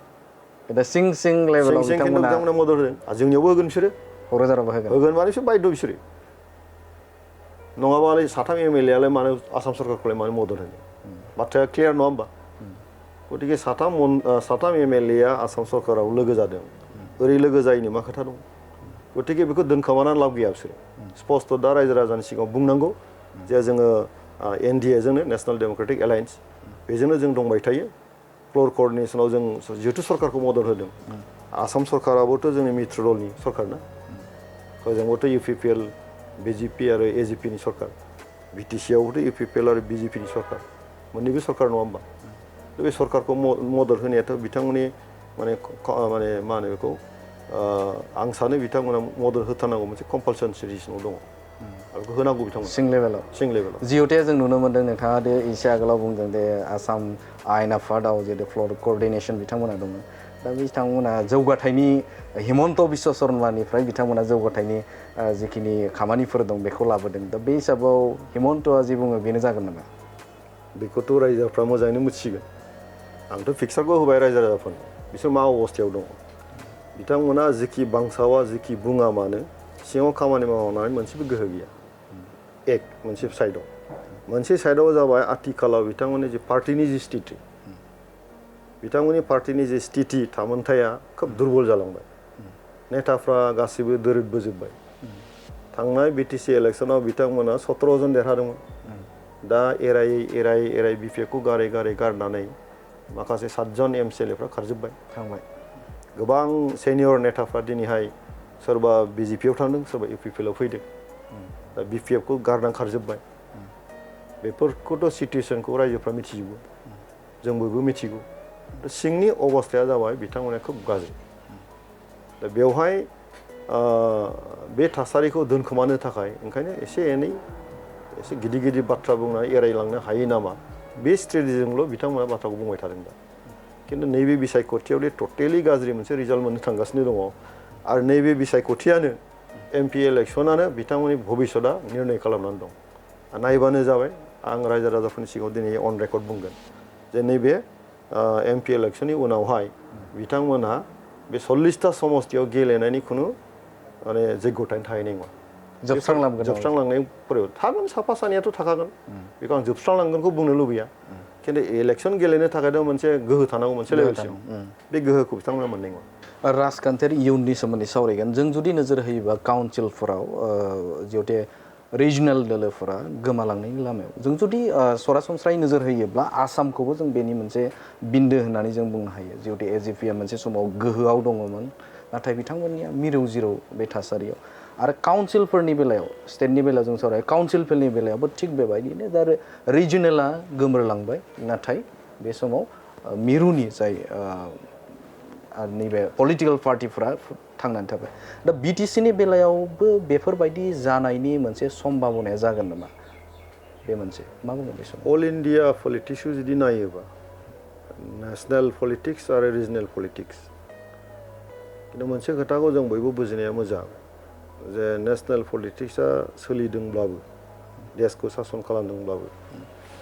दा सिं लेभेलाव बिथांमोना मदद होदों आरो जोंनियावबो होगोन बिसोरो क'क्राझारावबो होगोन माने बिसोर बायद' बिसोरो नङाबालाय साथाम MLAयालाय मानो आसाम सरकारखौलाय मानो मदद होनो बाथ्राया क्लियार नङा होमबा गतिके साथाम MLAया आसाम सरकाराव लोगो जादों ओरै लोगो जायैनि मा खोथा दं गतिके बेखौ दोनखोमानानै लाब गैया बिसोरो स्पस्ट दा रायजो राजानि सिगाङाव बुंनांगौ जे जोङो एनडिएजोंनो नेसनेल डेम'क्रेटिक एलायन्स बेजोंनो जों दंबाय थायो फ्ल'र कर्डिनेसनाव जों जिहेतु सरकारखौ मदद होदों आसाम सरकाराबोथ' जोंनि मित्र दलनि सरकार ना हजोंबोथ' UPPL BJP आरो AJP नि सरकार BTC आवबोथ' UPPL आरो BJP नि सरकार मोननैबो सरकार नङा होमबा बे सरकारखौ मदद होनायाथ' बिथांमोननि माने मा होनो बेखौ आं सानो बिथांमोना मदद होथारनांगौ मोनसे कम्पालसन सिचुवेसनाव दङ आरो होनांगौ बिथांमोन सिं लेभेलाव जिहेतु जों नुनो मोन्दों नोंथाङा दे एसे आगोलाव बुंदों दे आसाम आयेन आफादाव जे फ्लर कअर्डिनेशन बिथांमोना दङ दा बिथांमोना जौगाथायनि हिमन्त बिश्व शर्मानिफ्राय बिथांमोना जौगाथायनि जिखिनि खामानिफोर दं बेखौ लाबोदों दा बे हिसाबाव हिमन्तआ जि बुङो बेनो जागोन नामा बेखौथ' रायजोफ्रा मोजाङैनो मिथिगोन आंथ' फिक्सारखौ होबाय रायजो राजाफोरनो बिसोर मा अबस्थायाव दङ बिथांमोना जिखि बांसावा जिखि बुङा मानो सिङाव खामानि मावनानै मोनसेबो गोहो गैया मोनसे साइडआव मोनसे साइडआव जाबाय आथिखालाव बिथांमोननि जे पार्टिनि जि स्थिति बिथांमोननि पार्टिनि जे स्थिति थामोनथाया खोब दुरबल जालांबाय नेताफ्रा गासिबो दोरोदबोजोब्बाय थांनाय BTC इलेक्सनाव बिथांमोना 17 जन देरहादोंमोन दा एरायै BPFखौ गारनानै माखासे 7 जन MCLAफ्रा खारजोब्बाय थांबाय गोबां सेनियर नेताफ्रा दिनैहाय सोरबा BJPआव थांदों सोरबा UPPL आव फैदों दा BPFखौ गारनानै खारजोब्बाय बेफोरखौथ' सिचुवेसनखौ रायजोफ्रा मिथिजोबो जों बयबो मिथिगौ दा सिंनि अबस्थाया जाबाय बिथांमोना खोब गाज्रि दा बेवहाय बे थासारिखौ दोनखोमानो थाखाय ओंखायनो एसे गिदिर बाथ्रा बुंनानै एरायलांनो हायो नामा बे स्ट्रेटेजिजोंल' बिथांमोना बाथ्राखौ बुंबाय थादों दा खिन्थु नैबे बिसायख'थियाव टटेलि गाज्रि मोनसे रिजाल्ट मोननो थांगासिनो दङ आरो नैबे बिसायख'थियानो MP इलेक्सनानो बिथांमोननि भबिष्यतआ निर्णय खालामनानै दं नायबानो जाबाय आं रायजो राजाफोरनि सिगाङाव दिनै अन रेकर्ड बुंगोन जे नैबे MP इलेक्सननि उनावहाय बिथांमोनहा बे 40टा समस्तियाव गेलेनायनि खुनु माने जग्यतायानो थाहैनाय नङा जोबस्रांलांनाय परिबेद थागोन साफा सानैयाथ' थाखागोन बेखौ आं जोबस्रांलांगोनखौ बुंनो लुबैया खिन्थु इलेक्सन गेलेनो थाखायथ' मोनसे गोहो थानांगौ मोनसे लेभेलसिम बे गोहोखौ बिथांमोना मोननाय नङा राजखान्थियारि इयुननि सोमोन्दै सावरायगोन जों जुदि नोजोर होयोबा काउन्सिलफोराव जिहेतु रिजनेल दोलोफोरा गोमालांनायनि लामायाव जों जुदि सरासनस्रायै नोजोर होयोब्ला आसामखौबो जों बेनि मोनसे बिन्दो होननानै जों बुंनो हायो जिहेतु AJPआ मोनसे समाव गोहोआव दङमोन नाथाय बिथांमोननिया मिरौ जिरौ बे थासारियाव आरो काउन्सिलफोरनि बेलायाव स्टेटनि बेलायाव जों सावरायो काउन्सिलफोरनि बेलायावबो थिग बेबायदिनो दा रिजनेला गोमोरलांबाय नाथाय बे समाव मिरुनि जाय नैबे पलिटिकेल पार्टिफोरा थांनानै थाबाय दा BTCनि बेलायावबो बेफोरबायदि जानायनि मोनसे सम्भावनाया जागोन नामा बे मोनसे मा बुङो बे समाव अल इन्डिया पलिटिक्सखौ जुदि नायोबा नेसनेल पलिटिक्स आरो रिजनेल पलिटिक्स खिन्थु मोनसे खोथाखौ जों बयबो बुजिनाया मोजां जे नेसनेल पलिटिक्सआ सोलिदोंब्लाबो देशखौ सासन खालामदोंब्लाबो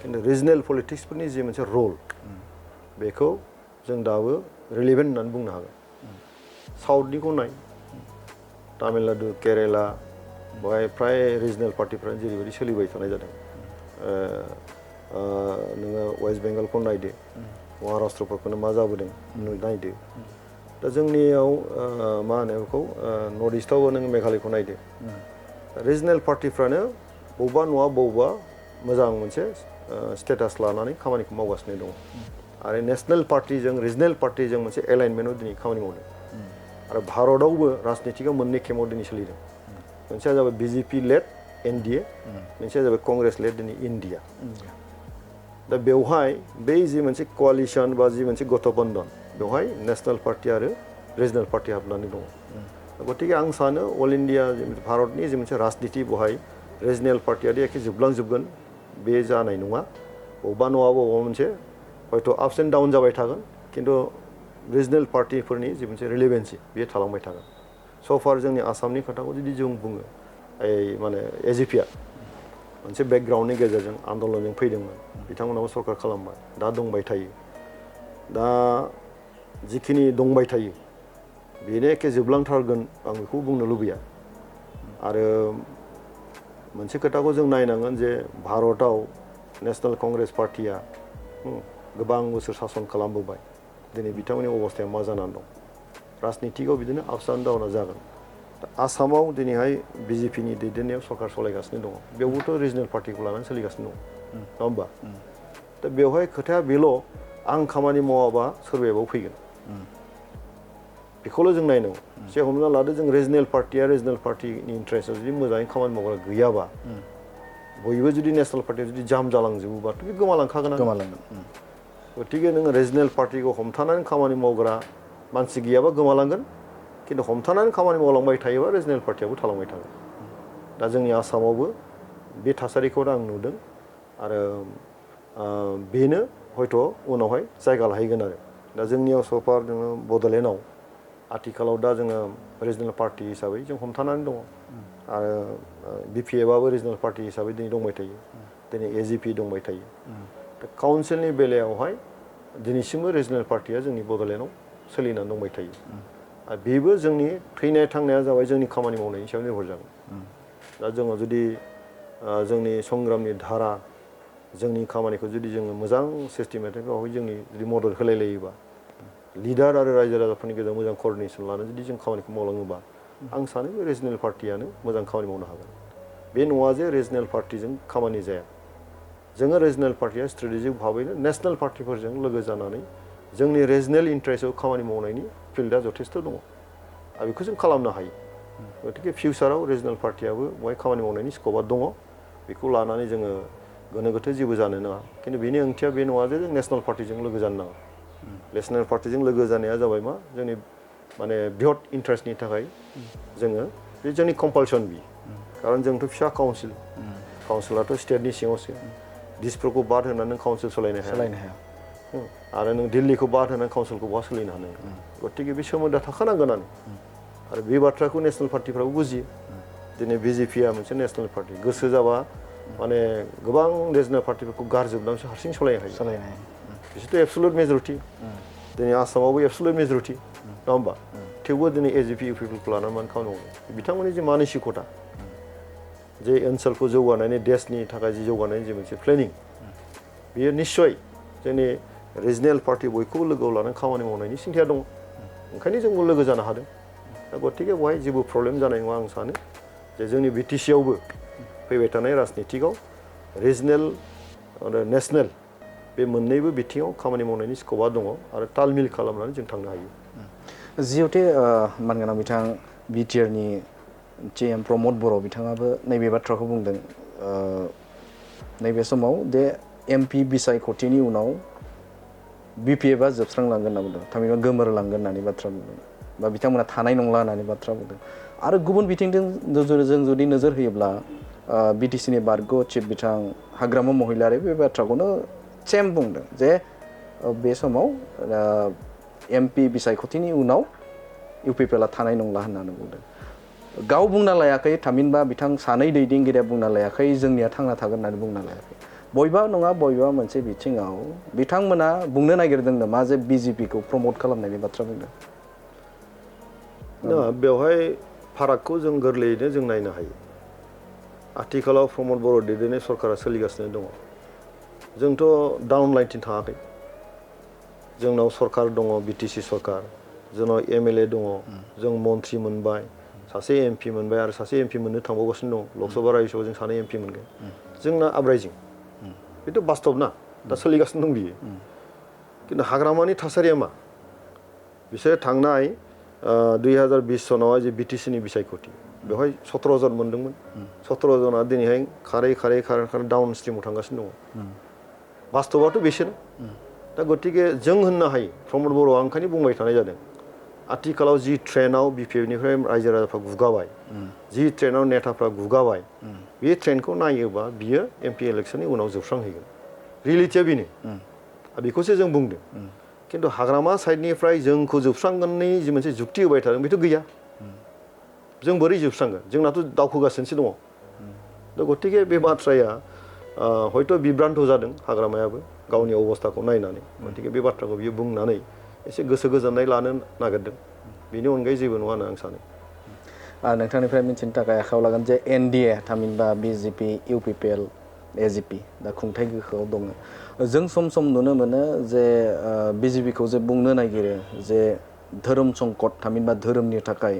खिन्थु रिजनेल पलिटिक्सफोरनि जि मोनसे रल बेखौ जों दाबो रिलेभेन्ट होननानै बुंनो हागोन साउथनिखौ नाय तामिलनाडु केरेला बेवहाय फ्राय रिजनेल पार्टिफ्रानो जेरैबायदि सोलिबाय थानाय जादों नोङो वेस्ट बेंगलखौ नायदो महाराष्ट्रफोरखौनो मा जाबोदों नायदो दा जोंनियाव मा होनो बेखौ नर्थ इस्टआवबो नों मेघालयखौ नायदो रिजनेल पार्टिफ्रानो बबेबा नङा बबेबा मोजां मोनसे स्टेटास लानानै खामानिखौ मावगासिनो दङ आरो नेसनेल पार्टिजों रिजनेल पार्टिजों मोनसे एलाइनमेन्टआव दिनै खामानि मावदों आरो भारतआवबो राजनितिकआ मोननै केमाव दिनै सोलिदों मोनसेया जाबाय BJP लेड NDA मोनसेया जाबाय कंग्रेस लेड दिनै इन्डिया दा बेवहाय बै जि मोनसे क'लिसन बा जि मोनसे गठबन्धन बेवहाय नेसनेल पार्टि आरो रिजनेल पार्टि हाबनानै दङ गतिके आं सानो अल इन्डिया भारतनि जि मोनसे राजनिति बेवहाय रिजनेल पार्टियादि एखे जोबलांजोबगोन बे जानाय नङा बबेबा नङा बबेबा मोनसे हयथ' आपस एन्ड डाउन जाबाय थागोन खिन्थु रिजनेल पार्टिफोरनि जि मोनसे रिलेभेन्सि बेयो थालांबाय थागोन सफार जोंनि आसामनि खोथाखौ जुदि जों बुङो माने AJPआ मोनसे बेकग्राउन्डनि गेजेरजों आन्दलनजों फैदोंमोन बिथांमोनाबो सरकार खालामबाय दा दंबाय थायो दा जिखिनि दंबाय थायो बेनो एखे जोबलांथारगोन आं बेखौ बुंनो लुबैया आरो मोनसे खोथाखौ जों नायनांगोन जे भारतआव नेसनेल कंग्रेस पार्टिया गोबां बोसोर सासन खालामबोबाय दिनै बिथांमोननि अबस्थाया मा जानानै दं राजनितिकआव बिदिनो आपस एन्ड डाउना जागोन दा आसामाव दिनैहाय BJPनि दैदेननायाव सरकार सालायगासिनो दङ बेयावबोथ' रिजनेल पार्टिखौ लानानै सोलिगासिनो दङ नङा होमबा दा बेवहाय खोथाया बेल' आं खामानि मावाबा सोरबायाबाव फैगोन बेखौल' जों नायनांगौ जे हमना लादो जों रिजनेल पार्टिनि इन्टारेस्टआव जुदि मोजाङै खामानि मावग्रा गैयाबा बयबो जुदि नेसनेल पार्टिया जुदि जाम जालांजोबोबाथ' बे गोमालांखागोन गतिके नोङो रिजनेल पार्टिखौ हमथानानै खामानि मावग्रा मानसि गैयाबा गोमालांगोन खिन्थु हमथानानै खामानि मावलांबाय थायोबा रिजनेल पार्टियाबो थालांबाय थागोन दा जोंनि आसामावबो बे थासारिखौ आं नुदों आरो बेनो हयथ' उनावहाय जायगा लाहैगोन आरो दा जोंनियाव सफार जोङो बड'लेण्डआव आथिखालाव दा जोङो रिजनेल पार्टि हिसाबै जों हमथानानै दङ आरो BPFआबो रिजनेल पार्टि हिसाबै दिनै दंबाय थायो दिनै AGP दंबाय थायो दा काउन्सिलनि बेलायावहाय दिनैसिमबो रिजनेल पार्टिया जोंनि बड'लेण्डआव सोलिनानै दंबाय थायो आरो बेबो जोंनि थैनाय थांनाया जाबाय जोंनि खामानि मावनायनि सायाव निर्भर जागोन दा जोङो जुदि जोंनि संग्रामनि धारा जोंनि खामानिखौ जुदि जोङो मोजां सिस्टेमेटिकआवहाय जोंनि जुदि मदद होलायलायोबा लिडार आरो रायजो राजाफोरनि गेजेराव मोजां क'र्डिनेसन लानानै जुदि जों खामानिखौ मावलाङोबा आं सानो बे रिजनेल पार्टियानो मोजां खामानि मावनो हागोन बे नङा जे रिजनेल पार्टिजों खामानि जाया जोङो रिजनेल पार्टिया स्ट्रेटेजिक भाबैनो नेसनेल पार्टिफोरजों लोगो जानानै जोंनि रिजनेल इन्टारेस्टआव खामानि मावनायनि फिल्डआ जथेस्थ' दङ आरो बेखौ जों खालामनो हायो गतिके फिउचाराव रिजनेल पार्टियाबो बेवहाय खामानि मावनायनि स्क'पआ दङ बेखौ लानानै जोङो गोनो गोथो जेबो जानो नाङा खिन्थु बेनि ओंथिया बे नङा जे जों नेसनेल पार्टिजों लोगो जानो नाङा नेसनेल पार्टिजों लोगो जानाया जाबाय मा जोंनि माने बिहत इन्टारेस्टनि थाखाय जोङो बे जोंनि कम्पालसन बि खारन जोंथ' फिसा काउन्सिलाथ' स्टेटनि सिङावसो दिसफोरखौ बाद होनानै नों काउन्सिल सालायनो हाया आरो नों दिल्लीखौ बाद होनानै काउन्सिलखौ बहा सोलिनो हानो गतिके बे सोमोन्दोआ थाखानांगोनानो आरो बे बाथ्राखौ नेसनेल पार्टिफ्राबो बुजियो दिनै BJPआ मोनसे नेसनेल पार्टि गोसो जाबा माने गोबां रिजनेल पार्टिफोरखौ गारजोबनानैसो हारसिं सालायनो हायो बिसोरथ' एबसुलुट मेजरिटि दिनै आसामावबो एबसुलुट मेजरिटि नङा होमबा थेवबो दिनै AGP UPPLखौ लानानै मानो खामानि मावो बिथांमोननि जे मानसिकता जे ओनसोलखौ जौगानायनि देशनि थाखाय जि जौगानायनि जे मोनसे प्लेनिं बेयो निस्सय जोंनि रिजनेल पार्टि बयखौबो लोगोआव लानानै खामानि मावनायनि सिन्थाया दङ ओंखायनो जोंबो लोगो जानो हादों दा गतिके बेवहाय जेबो प्रब्लेम जानाय नङा आं सानो जे जोंनि BTCआवबो फैबाय थानाय राजनितिकआव रिजनेल आरो नेसनेल बे मोननैबो बिथिङाव खामानि मावनायनि स्क'पआ दङ आरो तालमिल खालामनानै जों थांनो हायो जिहेतु मानगोनां बिथां BTRनि CM प्रमद बर' बिथाङाबो नैबे बाथ्राखौ बुंदों नैबे समाव दे MP बिसायख'थिनि उनाव BPFआ जोबस्रांलांगोन होनना बुंदों थामहिनबा गोमोरलांगोन होननानै बाथ्रा बुंदों बा बिथांमोना थानाय नंला होननानै बाथ्रा बुंदों आरो गुबुन बिथिंजों जों जुदि नोजोर होयोब्ला BTCनि बारग' चिफ बिथां हाग्रामा महिलारि बे बाथ्राखौनो सेम बुंदों जे बे समाव MP बिसायख'थिनि उनाव UPPLआ थानाय नंला होननानै बुंदों गाव बुंना लायाखै थामहिनबा बिथां सानै दैदेनगिरिया बुंना लायाखै जोंनिया थांना थागोन होननानै बुंना लायाखै बयबा नङा बयबा मोनसे बिथिङाव बिथांमोना बुंनो नागिरदों नामा जे BJPखौ प्रमट खालामनायनि बाथ्रा बुंदों बेवहाय फारागखौ जों गोरलैयैनो जों नायनो हायो आथिखालाव प्रमद बर' दैदेननाय सरकारा सोलिगासिनो दङ जोंथ' डाउन लाइनथिं थाङाखै जोंनाव सरकार दङ BTC सरकार जोंनाव MLA दङ जों मन्थ्रि मोनबाय सासे MP मोनबाय आरो सासे MP मोननो थांबावगासिनो दं लकसभा रायजोआव जों सानै MP मोनगोन जोंना आपराइजिं बेथ' बास्तब ना दा सोलिगासिनो दं बियो खिन्थु हाग्रामानि थासारिया मा बिसोर थांनाय 2020 सनावहाय जे BTCनि बिसायख'थि बेवहाय 17 जन मोनदोंमोन 17 जना दिनैहाय खारै डाउन स्ट्रिमाव थांगासिनो दङ बास्तबाथ' बिसोर दा गतिके जों होननो हायो प्रमद बर'आ ओंखायनो बुंबाय थानाय जादों आथिखालाव जि ट्रेनाव BPFनिफ्राय रायजो राजाफ्रा गुगाबाय जि ट्रेनाव नेताफ्रा गुगाबाय बे ट्रेनखौ नायोबा बियो MP इलेक्सननि उनाव जोबस्रांहैगोन रियेलिटिया बेनो बेखौसो जों बुंदों खिन्थु हाग्रामा साइडनिफ्राय जोंखौ जोबस्रांगोननि जि मोनसे जुक्ति होबाय थादों बेथ' गैया जों बोरै जोबस्रांगोन जोंनाथ' दावखोगासिनोसो दङ दा गतिके बे बाथ्राया हयथ' बिब्रान्त जादों हाग्रामायाबो गावनि अबस्थाखौ नायनानै गतिके बे बाथ्राखौ बियो बुंनानै एसे गोसो गोजोननाय लानो नागिरदों बेनि अनगायै जेबो नङा होनना आं सानो नोंथांनिफ्राय मिथिनो थाखाय आखायाव लागोन जे NDA थामहिनबा BJP UPPL AGP दा खुंथाय गोहोआव दङ जों सम नुनो मोनो जे BJPखौ जे बुंनो नागिरो जे धोरोम संकट थामहिनबा धोरोमनि थाखाय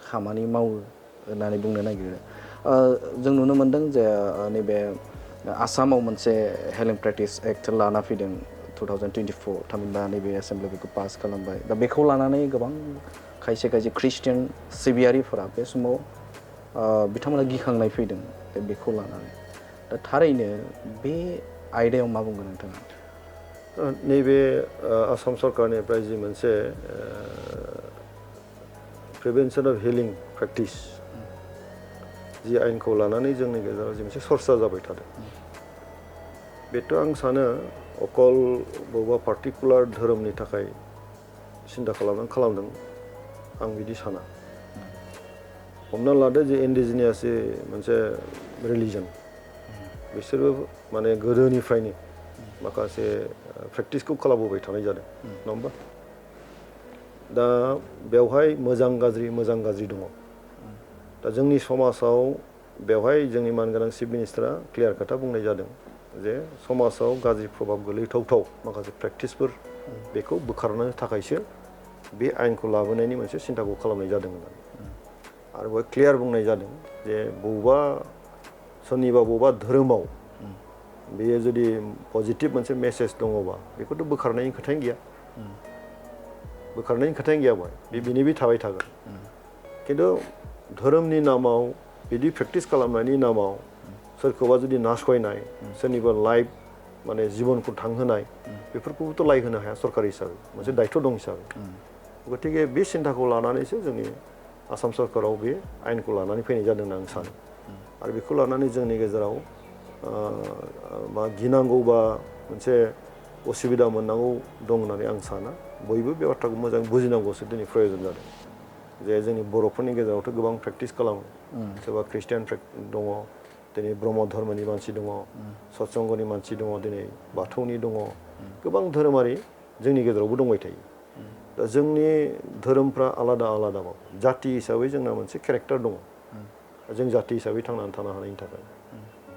खामानि मावो होननानै बुंनो नागिरो जों नुनो मोनदों जे नैबे आसामाव मोनसे हेलिं प्रेक्टिस एक्ट लाना फैदों 2024 थामहिनबा नैबे एसेम्बलि बेखौ पास खालामबाय दा बेखौ लानानै गोबां खायसे खायसे ख्रिस्टियान सिबियारिफोरा बे समाव बिथांमोना गिखांनाय फैदों बेखौ लानानै दा थारैनो बे आयदायाव मा बुंगोन नोंथाङा? नैबे आसाम सरकारनिफ्राय जि मोनसे प्रिभेन्सन अफ हिलिं प्रेक्टिस जि आयेनखौ लानानै जोंनि गेजेराव जि मोनसे सरसा जाबाय थादों बेथ' आं सानो अकल बबेबा पार्टिकुलार धोरोमनि थाखाय सिन्था खालामनानै खालामदों आं बिदि साना। हमना लादो जे इन्डिजिनियास मोनसे रिलिजन बिसोरबो माने गोदोनिफ्रायनो माखासे प्रेक्टिसखौ खालामबोबाय थानाय जादों नङा होमबा? दा बेवहाय मोजां गाज्रि दङ। दा जोंनि समाजाव बेवहाय जोंनि मानगोनां चिफ मिनिस्टारा क्लियार खोथा बुंनाय जादों जे समाजाव गाज्रि प्रभाब गोलैथावथाव माखासे प्रेक्टिसफोर बेखौ बोखारनो थाखायसो बे आयेनखौ लाबोनायनि मोनसे सिन्थाखौ खालामनाय जादों होननानै आरो बेवहाय क्लियार बुंनाय जादों जे सोरनिबा बबेबा धोरोमाव बेयो जुदि पजिटिभ मोनसे मेसेज दङबा बेखौथ' बोखारनायनि खोथायानो गैया बेवहाय बिनि बे थाबाय थागोन। खिन्थु धोरोमनि नामाव बिदि प्रेक्टिस खालामनायनि नामाव सोरखौबा जुदि नासयनाय सोरनिबा लाइफ माने जिबनखौ थांहोनाय बेफोरखौबोथ' लाइक होनो हाया सरकार हिसाबै मोनसे दायथ' दं हिसाबै। गतिके बे सिन्थाखौ लानानैसो जोंनि आसाम सरकाराव बे आयेनखौ लानानै फैनाय जादों होनना आं सानो आरो बेखौ लानानै जोंनि गेजेराव मा गिनांगौ बा मोनसे असुबिदा मोननांगौ दं होननानै आं साना। बयबो बे बाथ्राखौ मोजां बुजिनांगौसो दिनै प्रयजन जादों जे जोंनि बर'फोरनि गेजेरावथ' गोबां प्रेक्टिस खालामो सोरबा ख्रिस्टियान दङ दिनै ब्रह्म धर्मनि मानसि दङ सत्संगनि मानसि दङ दिनै बाथौनि दङ गोबां धोरोमारि जोंनि गेजेरावबो दंबाय थायो। दा जोंनि धोरोमफ्रा आलादा आलादाबाबो जाथि हिसाबै जोंना मोनसे केरेक्टार दङ जों जाथि हिसाबै थांनानै थानो हानायनि थाखाय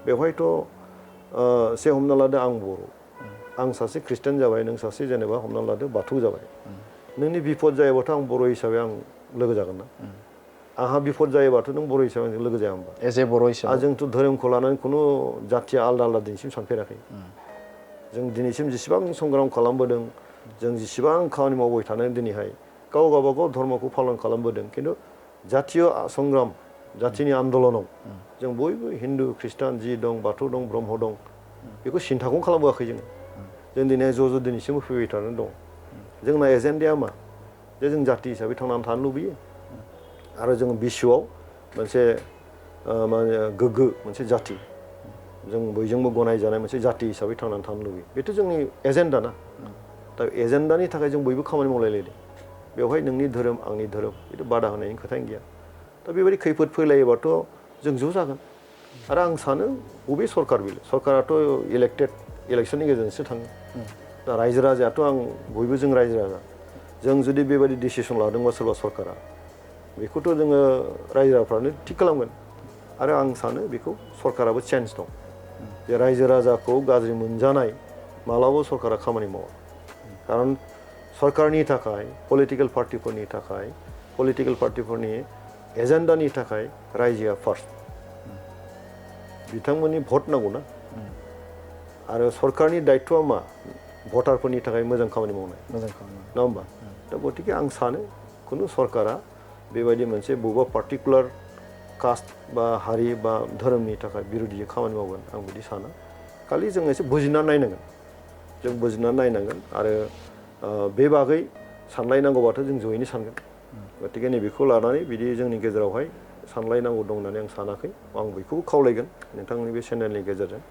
बेवहायथ' हमना लादो आं बर' आं सासे ख्रिस्टियान जाबाय नों सासे जेनेबा हमना लादो बाथौ जाबाय नोंनि बिपद जायोबाथ' आं बर' हिसाबै आं लोगो जागोन ना आंहा बिपद जायोबाथ' नों बर' हिसाबै आंजों लोगो जाया होमबा एज ए बर' हिसाबै जोंथ' धोरोमखौ लानानै खुनु जाथिया आलादा दिनैसिम सानफेराखै जों दिनैसिम जेसेबां संग्राम खालामबोदों जों जेसेबां खामानि मावबाय थानानै दिनैहाय गावबागाव धर्मखौ पालन खालामबोदों खिन्थु जातीय संग्राम जाथिनि आन्दलनाव जों बयबो हिन्दु ख्रिस्टान जि दं बाथौ दं ब्रह्म दं बेखौ सिन्थाखौनो खालामबोआखै जों दिनै ज' दिनैसिमबो फैबाय थानानै दं। जोंना एजेन्डाया मा जे जों जाथि हिसाबै थांनानै थानो लुबैयो आरो जों बिश्वआव मोनसे गोग्गो मोनसे जाथि जों बयजोंबो गनायजानाय मोनसे जाथि हिसाबै थांनानै थानो लुबैयो बेथ' जोंनि एजेन्डा ना दा एजेन्डानि थाखाय जों बयबो खामानि मावलायलायदों बेवहाय नोंनि धोरोम आंनि धोरोम बेथ' बादा होनायनि खोथायानो गैया। दा बेबायदि खैफोद फैलायोबाथ' जों ज' जागोन आरो आं सानो बबे सरकार बेलाय सरकाराथ' इलेक्सननि गेजेरजोंसो थाङो दा रायजो राजायाथ' आं बयबो जों रायजो राजा जों जुदि बेबायदि डिसिसन लादोंबा सोरबा सरकारा बेखौथ' जोङो रायजो राजाफ्रानो थिग खालामगोन आरो आं सानो बेखौ सरकाराबो चेन्ज दं जे रायजो राजाखौ गाज्रि मोनजानाय मालाबाबो सरकारा खामानि मावा खारन सरकारनि थाखाय पलिटिकेल पार्टिफोरनि एजेन्डानि थाखाय रायजोआ फार्स्ट बिथांमोननि भट नांगौ ना आरो सरकारनि दायथ'आ मा भटारफोरनि थाखाय मोजां खामानि मावनाय नङा होमबा दा गतिके आं सानो खुनु सरकारा बेबायदि मोनसे बबेबा पार्टिकुलार कास्ट बा हारि बा धोरोमनि थाखाय बिरोधि खामानि मावगोन आं बिदि साना खालि जों एसे बुजिनानै नायनांगोन आरो बे बागै सानलायनांगौबाथ' जों जयैनो सानगोन गतिके नैबेखौ लानानै बिदि जोंनि गेजेरावहाय सानलायनांगौ दं होननानै आं सानाखै आं बयखौबो खावलायगोन नोंथांनि बे चेनेलनि गेजेरजों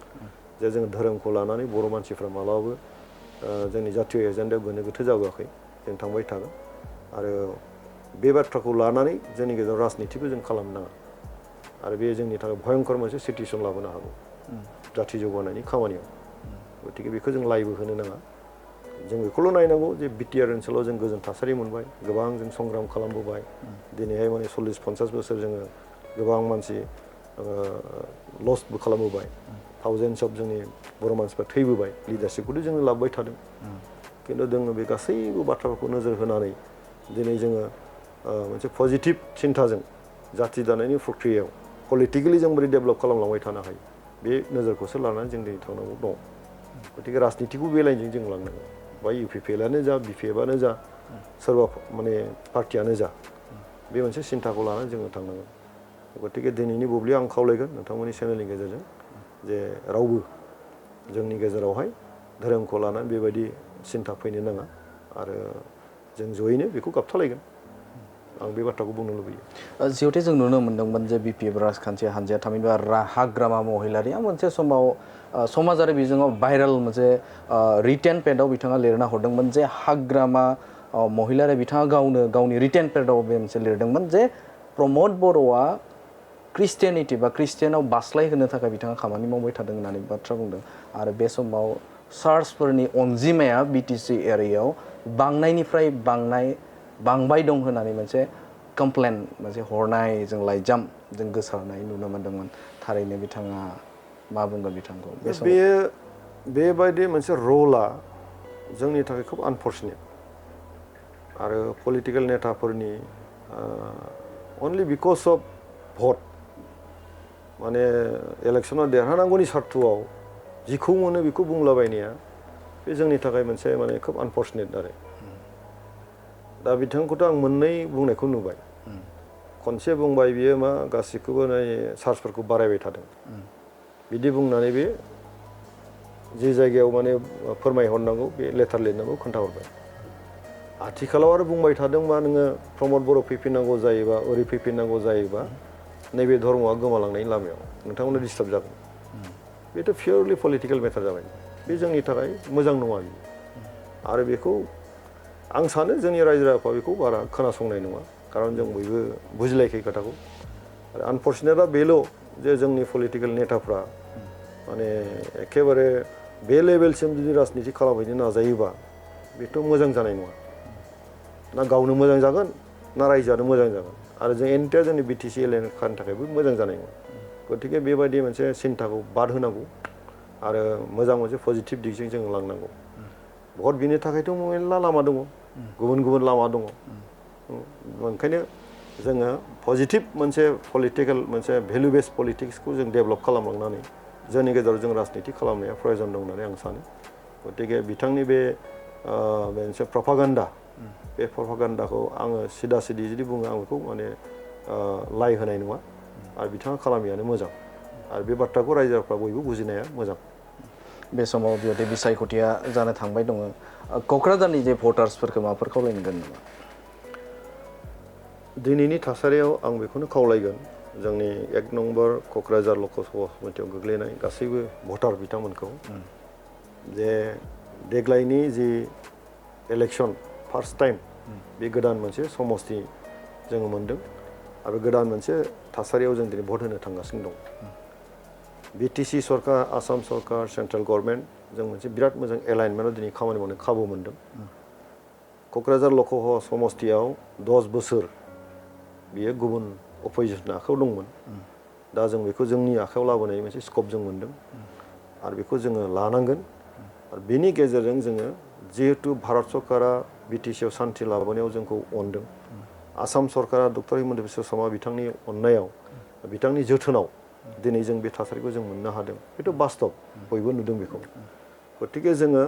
जे जों धोरोमखौ लानानै बर' मानसिफ्रा मालाबाबो जोंनि जातीय एजेन्डायाव गोनो गोथो जाबोआखै जों थांबाय थागोन आरो बे बाथ्राखौ लानानै जोंनि गेजेराव राजनितिबो जों खालामनो नाङा आरो बे जोंनि थाखाय भयंकर मोनसे सिटुवेसन लाबोनो हागौ जाथि जौगानायनि खामानियाव गतिके बेखौ जों लाइबो होनो नाङा जों बेखौल' नायनांगौ जे BTR ओनसोलाव जों गोजोन थासारि मोनबाय गोबां जों संग्राम खालामबोबाय दिनैहाय माने 40-50 बोसोर जोङो गोबां मानसि लस्टबो खालामबोबाय थाउजेन्डस अफ जोंनि बर' मानसिफ्रा थैबोबाय लिडारशिपखौथ' जोङो लाबोबाय थादों खिन्थु जोङो बे गासैबो बाथ्राफोरखौ नोजोर होनानै दिनै जोङो मोनसे पजिटिभ सिन्थाजों जाथि दानायनि प्रक्रियायाव पलिटिकेलि जों बोरै डेभेलप खालामलांबाय थानो हायो बे नोजोरखौसो लानानै जों दिनै थांनांगौ दं गतिके राजनितिखौ बे लाइनजों जों लांनांगौ बा UPPLआनो जा BPFआनो जा सोरबा माने पार्टियानो जा बे मोनसे सिन्थाखौ लानानै जोङो थांनांगोन गतिके दिनैनि बुब्लियाव आं खावलायगोन नोंथांमोननि चेनेलनि गेजेरजों जे रावबो जोंनि गेजेरावहाय धोरोमखौ लानानै बेबायदि सिन्था फैनो नाङा आरो जों जयैनो बेखौ गाबथालायगोन आं बे बाथ्राखौ बुंनो लुबैयो जिहेतु जों नुनो मोन्दोंमोन जे BPF राजखान्थि हान्जाया थामहिनबा हाग्रामा महिलारिया मोनसे समाव समाजारि बिजोङाव भाइरेल मोनसे रिटेन पेडआव बिथाङा लिरना हरदोंमोन जे हाग्रामा महिलारि बिथाङा गावनि रिटेन पेडआव बे मोनसे लिरदोंमोन जे प्रमद बर'आ क्रिस्टियानिटि बा क्रिस्टियानाव बास्लाय होनो थाखाय बिथाङा खामानि मावबाय थादों होननानै बाथ्रा बुंदों आरो बे समाव चार्चफोरनि अनजिमाया BTC एरियायाव बांनायनिफ्राय बांबाय दं होननानै मोनसे कमप्लेन मोनसे हरनाय जों लाइजाम जों गोसारनाय नुनो मोन्दोंमोन थारैनो बिथाङा मा बुंगोन बिथांखौ बेबायदि मोनसे रला जोंनि थाखाय खोब आनफर्चुनेट आरो पलिटिकेल नेताफोरनि अनलि बिकज अफ भट माने इलेक्सनाव देरहानांगौनि सार्थआव जिखौ मोनो बेखौ बुंलाबायनाया बे जोंनि थाखाय मोनसे माने खोब आनफर्चुनेट आरो दा बिथांखौथ' आं मोननै बुंनायखौ नुबाय खनसे बुंबाय बियो मा गासैखौबो चार्जफोरखौ बारायबाय थादों बिदि बुंनानै बे जे जायगायाव माने फोरमायहरनांगौ बे लेटार लिरनांगौ खोन्थाहरबाय आथिखालाव आरो बुंबाय थादोंबा नोङो प्रमद बर' फैफिननांगौ जायोबा ओरै फैफिननांगौ जायोबा नैबे धर्मआ गोमालांनायनि लामायाव नोंथांमोना डिस्टार्ब जागोन बेथ' पियरलि पलिटिकेल मेटार जाबाय बे जोंनि थाखाय मोजां नङा बियो आरो बेखौ आं सानो जोंनि रायजो राजाफ्रा बेखौ बारा खोनासंनाय नङा खारन जों बयबो बुजिलायखाय खोथाखौ आरो आनफर्चुनेटआ बेल' जे जोंनि पलिटिकेल नेताफ्रा माने एखेबारे बे लेभेलसिम जुदि राजनिति खालामहैनो नाजायोबा बेथ' मोजां जानाय नङा ना गावनो मोजां जागोन ना रायजोआनो मोजां जागोन आरो जों एन्टायार जोंनि BTC एलेकानि थाखायबो मोजां जानाय नङा गतिके बेबायदि मोनसे सिन्थाखौ बाद होनांगौ आरो मोजां मोनसे पजिटिभ दिगजों जों लांनांगौ भट बिनो थाखायथ' मेरला लामा दङ गुबुन लामा दङ ओंखायनो जोङो पजिटिभ मोनसे पलिटिकेल मोनसे भेलु बेस पलिटिक्सखौ जों डेभेलप खालामलांनानै जोंनि गेजेराव जों राजनिति खालामनाया प्रयजन दं होननानै आं सानो गतिके बिथांनि बे मोनसे प्रपागान्डा बे प्रपागान्डाखौ आङो सिदा सिदि जुदि बुङो आं बेखौ माने लाइ होनाय नङा आरो बिथाङा खालामियानो मोजां आरो बे बाथ्राखौ रायजोफ्रा बयबो बुजिनाया मोजां बे समाव बेबायदि बिसायख'थिया जानो थांबाय दङ क'क्राझारनि जे भटार्सफोरखौ माबाफोर खावलायगोन नामा दिनैनि थासारियाव आं बेखौनो खावलायगोन जोंनि 1 नम्बर क'क्राझार लकसभा समितियाव गोग्लैनाय गासैबो भटार बिथांमोनखौ जे देग्लायनि जि इलेक्सन फार्स्ट टाइम बे गोदान मोनसे समस्ति जोङो मोन्दों आरो गोदान मोनसे थासारियाव जों दिनै भट होनो थांगासिनो दं BTC सरकार आसाम सरकार सेन्ट्रेल गभर्नमेन्ट जों मोनसे बिराद मोजां एलाइनमेन्टआव दिनै खामानि मावनो खाबु मोन्दों क'क्राझार लकसभा समस्तियाव 10 बोसोर बियो गुबुन अपोजिसननि आखायाव दंमोन दा जों बेखौ जोंनि आखायाव लाबोनाय मोनसे स्कप जों मोन्दों आरो बेखौ जोङो लानांगोन आरो बेनि गेजेरजों जोङो जिहेतु भारत सरकारा BTCआव सान्थि लाबोनायाव जोंखौ अनदों आसाम सरकारा डक्टर हिमन्त बिश्व शर्मा बिथांनि अननायाव बिथांनि जोथोनाव दिनै जों बे थासारिखौ जों मोननो हादों बेथ' बास्तब बयबो नुदों बेखौ गतिके जोङो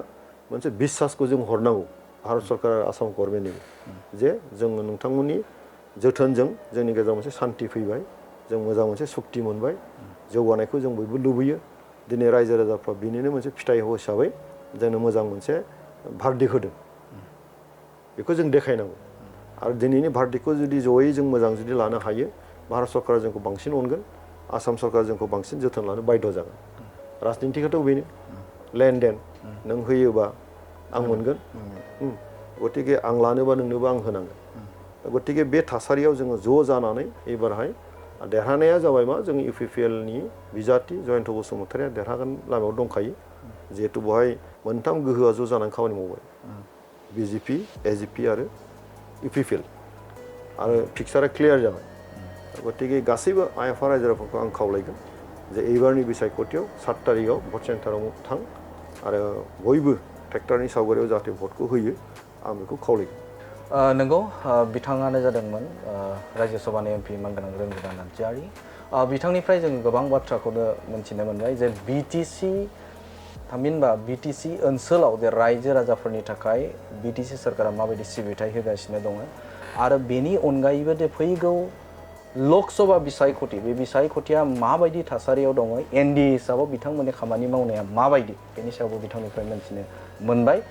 मोनसे बिश्वासखौ जों हरनांगौ भारत सरकार आरो आसाम गभर्नमेन्टनि जे जोङो नोंथांमोननि जोथोनजों जोंनि गेजेराव मोनसे सान्थि फैबाय जों मोजां मोनसे सुक्ति मोनबाय जौगानायखौ जों बयबो लुबैयो दिनै रायजो राजाफ्रा बिनिनो मोनसे फिथाइ हिसाबै जोंनो मोजां मोनसे भारदिक होदों बेखौ जों देखायनांगौ आरो दिनैनि भारदिकखौ जुदि जयै जों मोजां जुदि लानो हायो भारत सरकारा जोंखौ बांसिन अनगोन आसाम सरकारा जोंखौ बांसिन जोथोन लानो बाध्य जागोन राजनितिखौथ' बेनो लेनदेन नों होयोबा आं मोनगोन गतिके आं लानोबा नोंनोबो आं होनांगोन गतिके बे थासारियाव जोङो ज' जानानै एबारहाय देरहानाया जाबाय मा जों UPPLनि बिजाथि जयन्त बसुमतारिया देरहागोन लामायाव दंखायो जिहेतु बेवहाय मोनथाम गोहोआ ज' जानानै खामानि मावबाय BJP AJP आरो UPPL आरो फिक्सारा क्लियार जाबाय गतिके गासैबो आइ आफा रायजो राजाफोरखौ आं खावलायगोन जे एबारनि बिसायख'थियाव 7 तारिखआव भट सेन्टाराव थां आरो बयबो ट्रेक्टरनि सावगारियाव जाहाथे भटखौ होयो आं बेखौ खावलायगोन नंगौ बिथाङानो जादोंमोन रायजो सभानि MP मानगोनां रन्जन नार्जारि बिथांनिफ्राय जों गोबां बाथ्राखौनो मोनथिनो मोनबाय जे थामहिनबा BTC ओनसोलाव जे रायजो राजाफोरनि थाखाय BTC सरकारा माबायदि सिबिथाय होगासिनो दङ आरो बेनि अनगायैबो जे फैगौ लकसभा बिसायख'थि बे बिसायख'थिया माबायदि थासारियाव दङ एनडि हिसाबाव बिथांमोननि खामानि मावनाया माबायदि बेनि सायावबो बिथांनिफ्राय मोनथिनो मोनबाय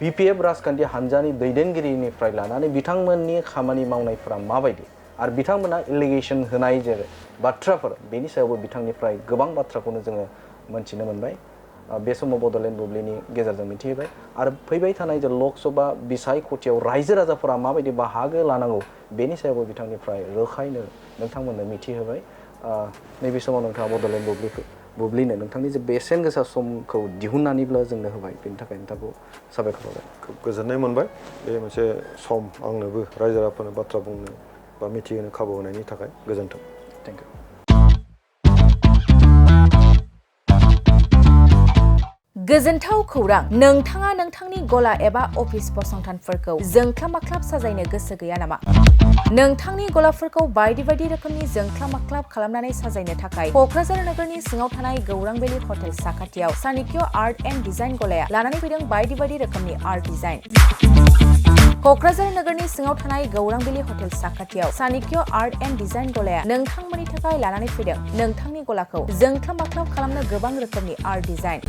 बिपिएफ राजखान्थि हान्जानि दैदेनगिरिनिफ्राय लानानै बिथांमोननि खामानि मावनायफोरा माबायदि आरो बिथांमोना एलिगेसन होनाय जेरै बाथ्राफोर बेनि सायावबो बिथांनिफ्राय गोबां बाथ्राखौनो जोङो मोनथिनो मोनबाय बे समाव बड'लेण्ड बुब्लिनि गेजेरजों मिथिहोबाय आरो फैबाय थानाय जे लकसभा बिसायख'थियाव रायजो राजाफोरा माबायदि बाहागो लानांगौ बेनि सायावबो बिथांनिफ्राय रोखायैनो नोंथांमोननो मिथिहोबाय नैबे समाव नोंथाङा बड'लेण्ड बुब्लिनो नोंथांनि जे बेसेन गोसा समखौ दिहुननानैब्ला जोंनो होबाय बेनि थाखाय नोंथांखौ साबायखर होबाय खोब गोजोननाय मोनबाय बे मोनसे सम आंनोबो रायजो राजाफोरनो बाथ्रा बुंनो बा मिथिहोनो खाबु होनायनि थाखाय गोजोन्थों थेंक इउ गोजोनथाव खौरां नोंथाङा नोंथांनि गला एबा अफिस फसंथानफोरखौ जोंख्लाब-माख्लाब साजायनो गोसो गैया नामा नोंथांनि गलाफोरखौ बायदि बायदि रोखोमनि जोंख्लाब-माख्लाब खालामनानै साजायनो थाखाय क'क्राझार नोगोरनि सिङाव थानाय गौरां भेलि हटेल साखाथियाव चाणक्य आर्ट एन्ड डिजाइन गलाया लानानै फैदों बायदि बायदि रोखोमनि आर्ट डिजाइन क'क्राझार नोगोरनि सिङाव थानाय गौरां भेलि हटेल साखाथियाव चाणक्य आर्ट एन्ड डिजाइन गलाया नोंथांमोननि थाखाय लानानै फैदों नोंथांनि गलाखौ जोंख्लाब-माख्लाब खालामनो गोबां रोखोमनि आर्ट डिजाइन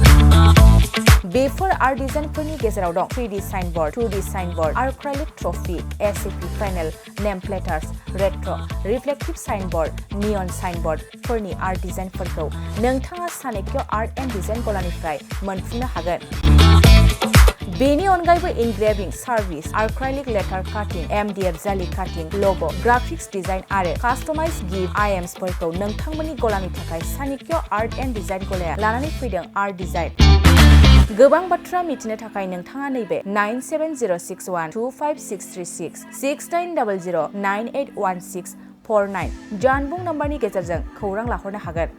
बेफोर आर्ट डिजाइनफोरनि गेजेराव दं 3D signboard 2D signboard acrylic trophy SAP panel name plates retro reflective signboard neon साइनबोर्डफोरनि आर्ट डिजाइनफोरखौ नोंथाङा चाणक्य आर्ट एन्ड डिजाइन गलानिफ्राय मोनफुंनो हागोन बेनि अनगायैबो इनग्रेविं सार्भिस आर्क्राइलिक लेटार काटिं एमडीएफ जाली काटिं लग' ग्राफिक्स डिजाइन आरो कास्टमाइज गिफ्ट आइएम्सफोरखौ नोंथांमोननि गलानि थाखाय चाणक्य आर्ट एन्ड डिजाइन गलाया लानानै फैदों आर्ट डिजाइन गोबां बाथ्रा मिथिनो थाखाय नोंथाङा नैबे 9706125636 6800981649 जानबुं नम्बरनि गेजेरजों खौरां लाहरनो हागोन